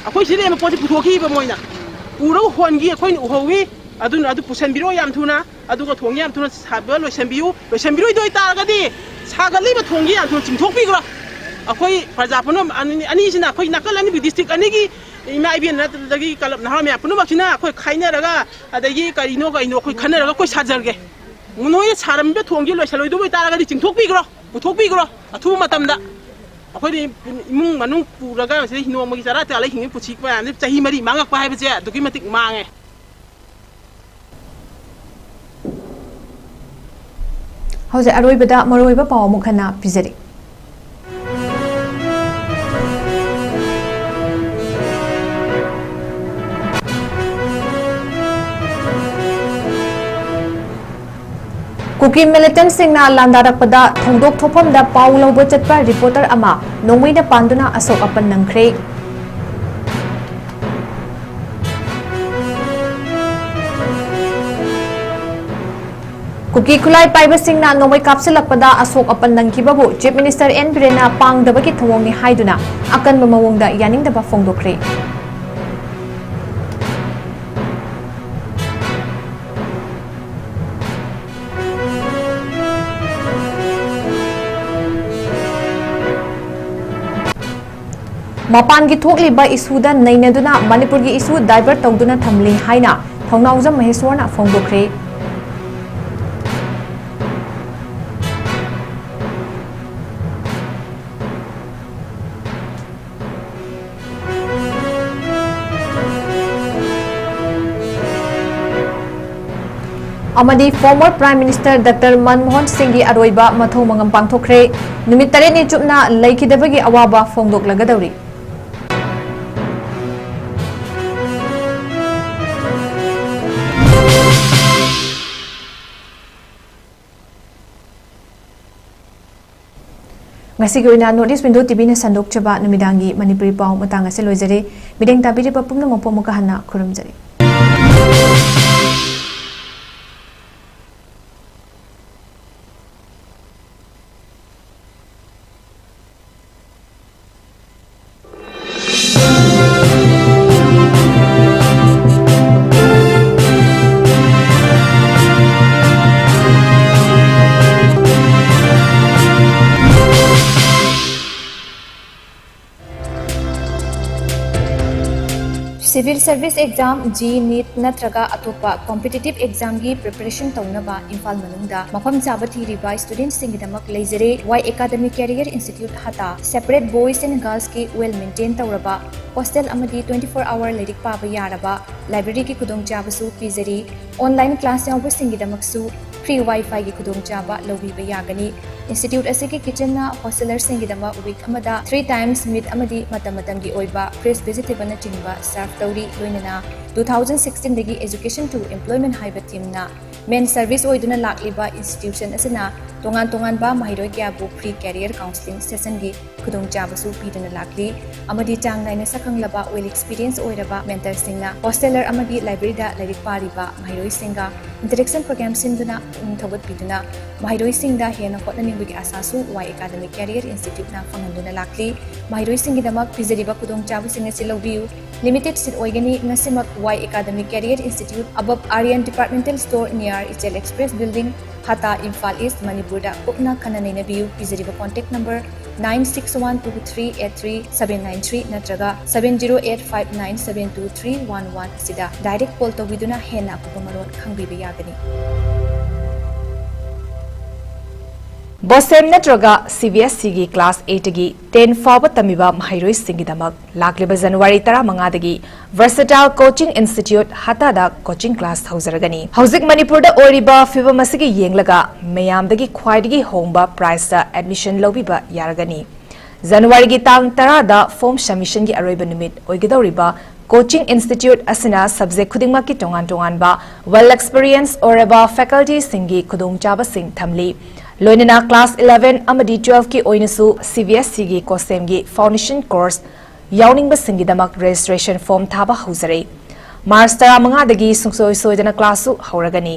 ꯑꯩꯈꯣꯏ ꯁꯤꯗ ꯂꯩꯔꯝꯕ ꯄꯣꯠꯁꯤ ꯄꯨꯊꯣꯛꯈꯤꯕ ꯃꯣꯏꯅ꯫ ꯄꯨꯔꯒ ꯍꯣꯟꯈꯤ, ꯑꯩꯈꯣꯏꯅ ꯎꯍꯧꯋꯤ꯫ ꯑꯗꯨꯅ ꯑꯗꯨ ꯄꯨꯁꯟꯕꯤꯔꯛꯑꯣ ꯌꯥꯝ ꯊꯨꯅ, ꯑꯗꯨꯒ ꯊꯣꯡꯁꯤ ꯌꯥꯝ ꯊꯨꯅ ꯁꯥꯕ ꯂꯣꯏꯁꯟꯕꯤꯌꯨ꯫ ꯂꯣꯏꯁꯟꯕꯤꯔꯣꯏꯗꯣꯏ ꯇꯥꯔꯒꯗꯤ ꯁꯥꯒꯠꯂꯤꯕ ꯊꯣꯡꯁꯤ ꯌꯥꯝ ꯊꯨꯅ ꯆꯤꯡꯊꯣꯛꯄꯤꯈ꯭ꯔꯣ꯫ ꯑꯩꯈꯣꯏ ꯄ꯭ꯔꯖꯥ ꯄꯨꯝꯅꯃꯛ ꯑꯅꯤ-, ꯑꯅꯤꯁꯤꯅ ꯑꯩꯈꯣꯏ ꯅꯥꯀꯜ ꯑꯅꯤꯒꯤ ꯗꯤꯁꯇ꯭ꯔꯤꯛ ꯑꯅꯤꯒꯤ ꯏꯃꯥ ꯏꯕꯦꯟ ꯅꯠꯇ꯭ꯔꯒ ꯀꯂꯕ ꯅꯍꯥ ꯃꯌꯥꯝ ꯄꯨꯝꯅꯃꯛꯁꯤꯅ ꯑꯩꯈꯣꯏ ꯈꯥꯏꯅꯔꯒ, ꯑꯗꯒꯤ ꯀꯔꯤꯅꯣ ꯀꯔꯤꯅꯣ ꯑꯩꯈꯣꯏ ꯈꯟꯅꯔꯒ ꯑꯩꯈꯣꯏ ꯁꯥꯖꯔꯒꯦ꯫ ꯅꯣꯏꯅ ꯁꯥꯔꯝꯃꯤꯕ ꯊꯣꯡꯁꯤ ꯂꯣꯏꯁꯜꯂꯣꯏꯗꯧꯕ ꯑꯣꯏꯇꯥꯔꯒꯗꯤ ꯆꯤꯡꯊꯣꯛꯄꯤꯈ꯭ꯔꯣ, ꯄꯨꯊꯣꯛꯄꯤꯈ꯭ꯔꯣ ꯑꯊꯨꯕ ꯃꯇꯝꯗ꯫ ꯑꯩꯈꯣꯏꯗꯤ ꯏꯃꯨꯡ ꯃꯅꯨꯡ ꯄꯨꯔꯒ ꯁꯤꯗ ꯅꯣꯡꯃꯒꯤ ꯆꯔꯥ ꯇꯥꯜꯂ ꯍꯤꯡꯉꯤ ꯄꯨꯟꯁꯤ ꯃꯌꯥꯝꯁꯤ ꯆꯍꯤ ꯃꯔꯤ ꯃꯥꯡꯉꯛꯄ ꯍꯥꯏꯕꯁꯦ ꯑꯗꯨꯛꯀꯤ ꯃꯇꯤꯛ ꯃꯥꯡꯉꯦ꯫ ꯍꯧꯖꯤꯛ ꯑꯔꯣꯏꯕꯗ ꯃꯔꯨꯑꯣꯏꯕ ꯄꯥꯎ ꯑꯃꯨꯛ ꯍꯟꯅ ꯄꯤꯖꯔꯤ꯫ ꯀꯨꯀꯤ ꯃꯤꯂꯤꯇꯦꯟꯠꯁꯤꯡꯅ ꯂꯥꯟꯗꯥꯔꯛꯄꯗ ꯊꯧꯗꯣꯛ ꯊꯣꯛꯐꯝꯗ ꯄꯥꯎ ꯂꯧꯕ ꯆꯠꯄ ꯔꯤꯄꯣꯔꯇꯔ ꯑꯃ ꯅꯣꯡꯃꯩꯅ ꯄꯥꯟꯗꯨꯅ ꯑꯁꯣꯛ ꯑꯄꯟ ꯅꯪꯈ꯭ꯔꯦ꯫ ꯀꯨꯀꯤ ꯈꯨꯠꯂꯥꯏ ꯄꯥꯏꯕꯁꯤꯡꯅ ꯅꯣꯡꯃꯩ ꯀꯥꯞꯁꯤꯜꯂꯛꯄꯗ ꯑꯁꯣꯛ ꯑꯄꯟ ꯅꯪꯈꯤꯕꯕꯨ Chief Minister ꯑꯦꯟ ꯕꯤꯔꯦꯟꯅ ꯄꯥꯡꯗꯕꯒꯤ ꯊꯧꯑꯣꯡꯅꯤ ꯍꯥꯏꯗꯨꯅ ꯑꯀꯟꯕ ꯃꯑꯣꯡꯗ ꯌꯥꯅꯤꯡꯗꯕ ꯐꯣꯡꯗꯣꯛꯈ꯭ꯔꯦ꯫ ꯃꯄꯥꯟꯒꯤ ꯊꯣꯛꯂꯤꯕ ꯏꯁꯨꯗ ꯅꯩꯅꯗꯨꯅ ꯃꯅꯤꯄꯨꯔꯒꯤ ꯏꯁꯨ ꯗꯥꯏꯚꯔꯠ ꯇꯧꯗꯨꯅ ꯊꯝꯂꯤ ꯍꯥꯏꯅ ꯊꯧꯅꯥꯎꯖꯝ ꯃꯍꯦꯁꯣꯔꯅ ꯐꯣꯡꯗꯣꯛꯈ꯭ꯔꯦ꯫ ꯑꯃꯗꯤ former Prime Minister Doctor Manmohan ꯁꯤꯡꯒꯤ ꯑꯔꯣꯏꯕ ꯃꯊꯧ ꯃꯉꯝ ꯄꯥꯡꯊꯣꯛꯈ꯭ꯔꯦ꯫ ꯅꯨꯃꯤꯠ ꯇꯔꯦꯠꯅꯤ ꯆꯨꯞꯅ ꯂꯩꯈꯤꯗꯕꯒꯤ ꯑꯋꯥꯕ ꯐꯣꯡꯗꯣꯛꯂꯒꯗꯧꯔꯤ꯫ ꯉꯁꯤꯒꯤ ꯑꯣꯏꯅ North East Window ꯇꯤꯚꯤꯅ ꯁꯟꯗꯣꯛꯆꯕ ꯅꯨꯃꯤꯗꯥꯡꯒꯤ ꯃꯅꯤꯄꯨꯔꯤ ꯄꯥꯎ ꯃꯇꯥꯡ ꯑꯁꯤ ꯂꯣꯏꯖꯔꯦ꯫ ꯃꯤꯠꯌꯦꯡ ꯇꯥꯕꯤꯔꯤꯕ ꯄꯨꯝꯅꯃꯛꯄꯨ ꯑꯃꯨꯛꯀ ꯍꯟꯅ ꯈꯨꯔꯨꯝꯖꯔꯤ꯫ Civil Service Exam, JEE, NEET ꯅꯠꯇ꯭ꯔꯒ ꯑꯇꯣꯞꯄ competitive examꯒꯤ preparation ꯇꯧꯅꯕ ꯏꯝꯐꯥꯜ ꯃꯅꯨꯡꯗ ꯃꯐꯝ ꯆꯥꯕ ꯊꯤꯔꯤꯕ studentꯁꯤꯡꯒꯤꯗꯃꯛ ꯂꯩꯖꯔꯦ꯫ Y Academy Career Institute ꯍꯇꯥ꯫ Separate boys and girlsꯀꯤ well maintain ꯇꯧꯔꯕ hostel ꯑꯃꯗꯤ twenty four hour ꯂꯥꯏꯔꯤꯛ ꯄꯥꯕ ꯌꯥꯔꯕ libraryꯒꯤ ꯈꯨꯗꯣꯡꯆꯥꯕꯁꯨ ꯄꯤꯖꯔꯤ꯫ Online class ꯌꯥꯎꯕꯁꯤꯡꯒꯤꯗꯃꯛꯁꯨ free Wi-Fiꯒꯤ ꯈꯨꯗꯣꯡꯆꯥꯕ ꯂꯧꯕꯤꯕ ꯌꯥꯒꯅꯤ꯫ Institute ꯑꯁꯤꯒꯤ kitchenꯅ hostelerꯁꯤꯡꯒꯤꯗꯃꯛ week ꯑꯃꯗ three times meat ꯑꯃꯗꯤ ꯃꯇꯝ ꯃꯇꯝꯒꯤ ꯑꯣꯏꯕ fresh vegetableꯅꯆꯤꯡꯕ serve ꯇꯧꯔꯤ, ꯂꯣꯏꯅꯅ two thousand sixteenꯗꯒꯤ Education to Employment ꯍꯥꯏꯕ themeꯅ main service ꯑꯣꯏꯗꯨꯅ ꯂꯥꯛꯂꯤꯕ institution ꯑꯁꯤꯅ ꯇꯣꯉꯥꯟ ꯇꯣꯉꯥꯟꯕ ꯃꯍꯩꯔꯣꯏ ꯀꯌꯥꯕꯨ free career counselling sessionꯒꯤ ꯈꯨꯗꯣꯡꯆꯥꯕꯁꯨ ꯄꯤꯗꯨꯅ ꯂꯥꯛꯂꯤ ꯑꯃꯗꯤ ꯆꯥꯡ ꯅꯥꯏꯅ ꯁꯛꯈꯪꯂꯕ, well experience ꯑꯣꯏꯔꯕ mentorꯁꯤꯡꯅ hosteler ꯑꯃꯒꯤ libraryꯗ ꯂꯥꯏꯔꯤꯛ ꯄꯥꯔꯤꯕ ꯃꯍꯩꯔꯣꯏꯁꯤꯡꯒ interaction program ꯁꯤꯟꯗꯨꯅ ꯄꯨꯛꯅꯤꯡ ꯊꯧꯒꯠꯄꯤꯗꯨꯅ ꯃꯍꯩꯔꯣꯏꯁꯤꯡꯗ ꯍꯦꯟꯅ ꯍꯣꯠꯅꯅꯤꯡꯕꯒꯤ ꯑꯥꯁꯥꯁꯨ Y Academy Career Instituteꯅ ꯐꯪꯍꯟꯗꯨꯅ ꯂꯥꯛꯂꯤ꯫ ꯃꯍꯩꯔꯣꯏꯁꯤꯡꯒꯤꯗꯃꯛ ꯄꯤꯖꯔꯤꯕ ꯈꯨꯗꯣꯡꯆꯥꯕꯁꯤꯡ ꯑꯁꯤ ꯂꯧꯕꯤꯌꯨ꯫ Limited seat ꯑꯣꯏꯒꯅꯤ꯫ ꯉꯁꯤꯃꯛ Y Academy Career Institute, above Aryan Departmental Store, near Ichel Express Building, ꯍꯇꯥ, Imphal ꯏꯁ, ꯃꯅꯤꯄꯨꯔꯗ ꯀꯨꯞꯅ ꯈꯟꯅ ꯅꯩꯅꯕꯤꯌꯨ꯫ ꯄꯤꯖꯔꯤꯕ contact number nine six one two three eight three seven nine three ꯅꯠꯇ꯭ꯔꯒ seven zero eight five nine seven two three one one ꯑꯁꯤꯗ direct call ꯇꯧꯕꯤꯗꯨꯅ ꯍꯦꯟꯅ ꯑꯀꯨꯞꯄ ꯃꯔꯣꯜ ꯈꯪꯕꯤꯕ ꯌꯥꯒꯅꯤ꯫ ꯕꯣꯁꯦꯝ ꯅꯠꯇ꯭ꯔꯒ ꯁꯤ ꯕꯤ ꯑꯦꯁ ꯁꯤꯒꯤ class eight ꯇꯒꯤ ten ꯐꯥꯎꯕ ꯇꯝꯃꯤꯕ ꯃꯍꯩꯔꯣꯏꯁꯤꯡꯒꯤꯗꯃꯛ ꯂꯥꯛꯂꯤꯕ January ꯇꯔꯥꯃꯉꯥꯗꯒꯤ Versatile Coaching Institute ꯍꯇꯥꯗ coaching class ꯍꯧꯖꯔꯒꯅꯤ꯫ ꯍꯧꯖꯤꯛ ꯃꯅꯤꯄꯨꯔꯗ ꯑꯣꯏꯔꯤꯕ ꯐꯤꯕꯝ ꯑꯁꯤꯒꯤ ꯌꯦꯡꯂꯒ ꯃꯌꯥꯝꯗꯒꯤ ꯈ꯭ꯋꯥꯏꯗꯒꯤ ꯍꯣꯡꯕ price ꯇ admission ꯂꯧꯕꯤꯕ ꯌꯥꯔꯒꯅꯤ꯫ ꯖꯅꯋꯥꯔꯤꯒꯤ ꯇꯥꯡ ꯇꯔꯥꯗ form submission ꯒꯤ ꯑꯔꯣꯏꯕ ꯅꯨꯃꯤꯠ ꯑꯣꯏꯒꯗꯧꯔꯤꯕ coaching institute ꯑꯁꯤꯅ subject ꯈꯨꯗꯤꯡꯃꯛꯀꯤ ꯇꯣꯉꯥꯟ ꯇꯣꯉꯥꯟꯕ well experience ꯑꯣꯏꯔꯕ faculty ꯁꯤꯡꯒꯤ ꯈꯨꯗꯣꯡꯆꯥꯕꯁꯤꯡ ꯊꯝꯂꯤ꯫ ꯂꯣꯏꯅꯅ class eleven ꯑꯃꯗꯤ twelve ꯀꯤ ꯑꯣꯏꯅꯁꯨ C B S E ꯒꯤ COSEM ꯒꯤ foundation course ꯌꯥꯎꯅꯤꯡꯕꯁꯤꯡꯒꯤꯗꯃꯛ registration form ꯊꯥꯕ ꯍꯧꯖꯔꯦ꯫ ꯃꯥꯔꯆ ꯇꯔꯥꯃꯉꯥꯗꯒꯤ ꯁꯨꯡꯁꯣꯏ ꯁꯣꯏꯗꯅ class ꯁꯨ ꯍꯧꯔꯒꯅꯤ꯫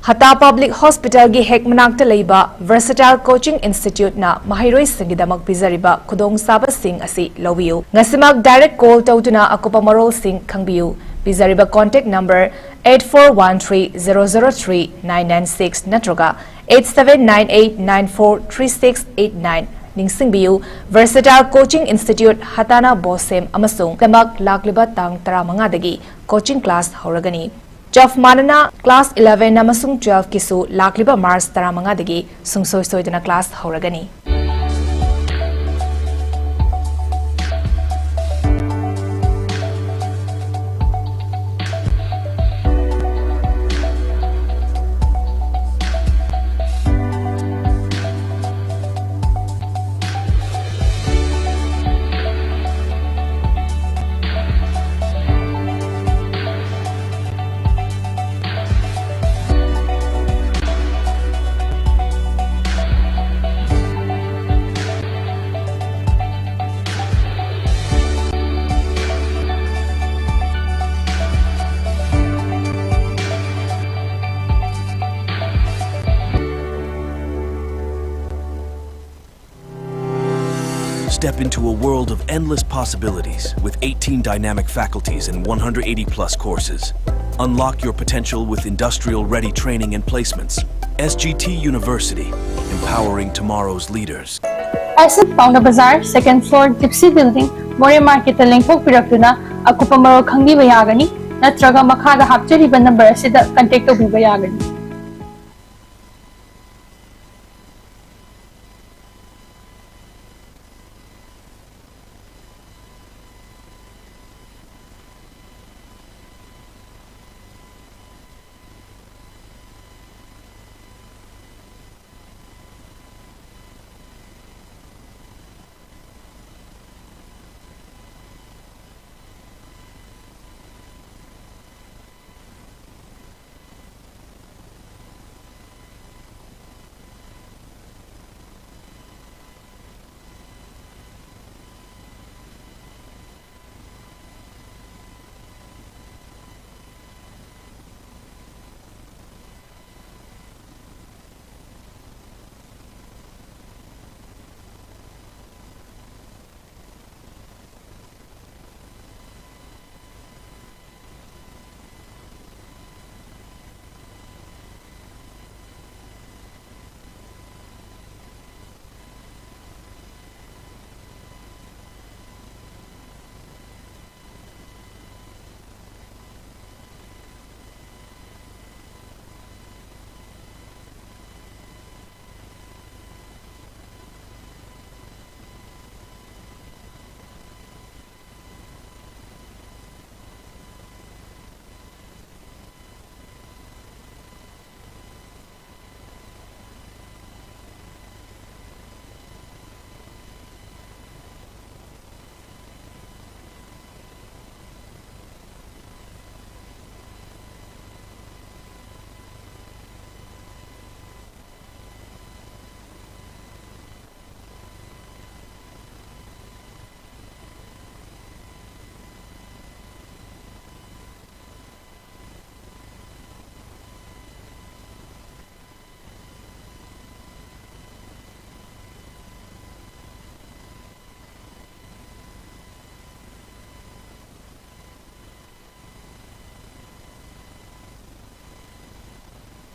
ꯍꯇꯥ Public Hospital ꯒꯤ ꯍꯦꯛ ꯃꯅꯥꯛꯇ ꯂꯩꯕ Versatile Coaching Institute ꯅ ꯃꯍꯩꯔꯣꯏꯁꯤꯡꯒꯤꯗꯃꯛ ꯄꯤꯖꯔꯤꯕ ꯈꯨꯗꯣꯡꯆꯥꯕꯁꯤꯡ ꯑꯁꯤ ꯂꯧꯕꯤꯌꯨ꯫ ꯉꯁꯤꯃꯛ direct call ꯇꯧꯗꯨꯅ ꯑꯀꯨꯞꯄ ꯃꯔꯣꯜꯁꯤꯡ ꯈꯪꯕꯤꯌꯨ꯫ ꯄꯤꯖꯔꯤꯕ contact number eight four one three zero zero three nine nine six ꯅꯠꯇ꯭ꯔꯒ eight seven nine eight nine four three six eight nine꯫ ꯅꯤꯡꯁꯤꯡꯕꯤꯌꯨ, Versatile Coaching Institute ꯍꯇꯥꯅ ꯕꯣꯁꯦꯝ ꯑꯃꯁꯨꯡ ꯗꯃꯛ ꯂꯥꯛꯂꯤꯕ ꯇꯥꯡ ꯇꯔꯥꯃꯉꯥꯗꯒꯤ coaching class ꯍꯧꯔꯒꯅꯤ꯫ ꯆꯞ ꯃꯥꯟꯅꯅ class eleven ꯑꯃꯁꯨꯡ twelve ꯀꯤꯁꯨ ꯂꯥꯛꯂꯤꯕ ꯃꯥꯔꯆ ꯇꯔꯥꯃꯉꯥꯗꯒꯤ ꯁꯨꯡꯁꯣꯏ ꯁꯣꯏꯗꯅ class ꯍꯧꯔꯒꯅꯤ꯫ Step into a world of endless possibilities with eighteen dynamic faculties and one hundred eighty plus courses. Unlock your potential with industrial ready training and placements. S G T University, empowering tomorrow's leaders. ꯑꯩꯁꯦ ꯄꯥꯎꯅꯥ ꯕꯖꯥꯔ, second floor, Gypsy Building, ꯃꯣꯔꯦ ꯃꯥꯔꯀꯦꯠꯇ ꯂꯦꯡꯊꯣꯛꯄꯤꯔꯛꯇꯨꯅ ꯑꯀꯨꯞꯄ ꯃꯔꯣꯜ ꯈꯪꯕꯤꯕ ꯌꯥꯒꯅꯤ, ꯅꯠꯇ꯭ꯔꯒ ꯃꯈꯥꯗ ꯍꯥꯞꯆꯔꯤꯕ ꯅꯝꯕꯔ ꯑꯁꯤꯗ ꯀꯟꯇꯦꯛ ꯇꯧꯕꯤꯕ ꯌꯥꯒꯅꯤ꯫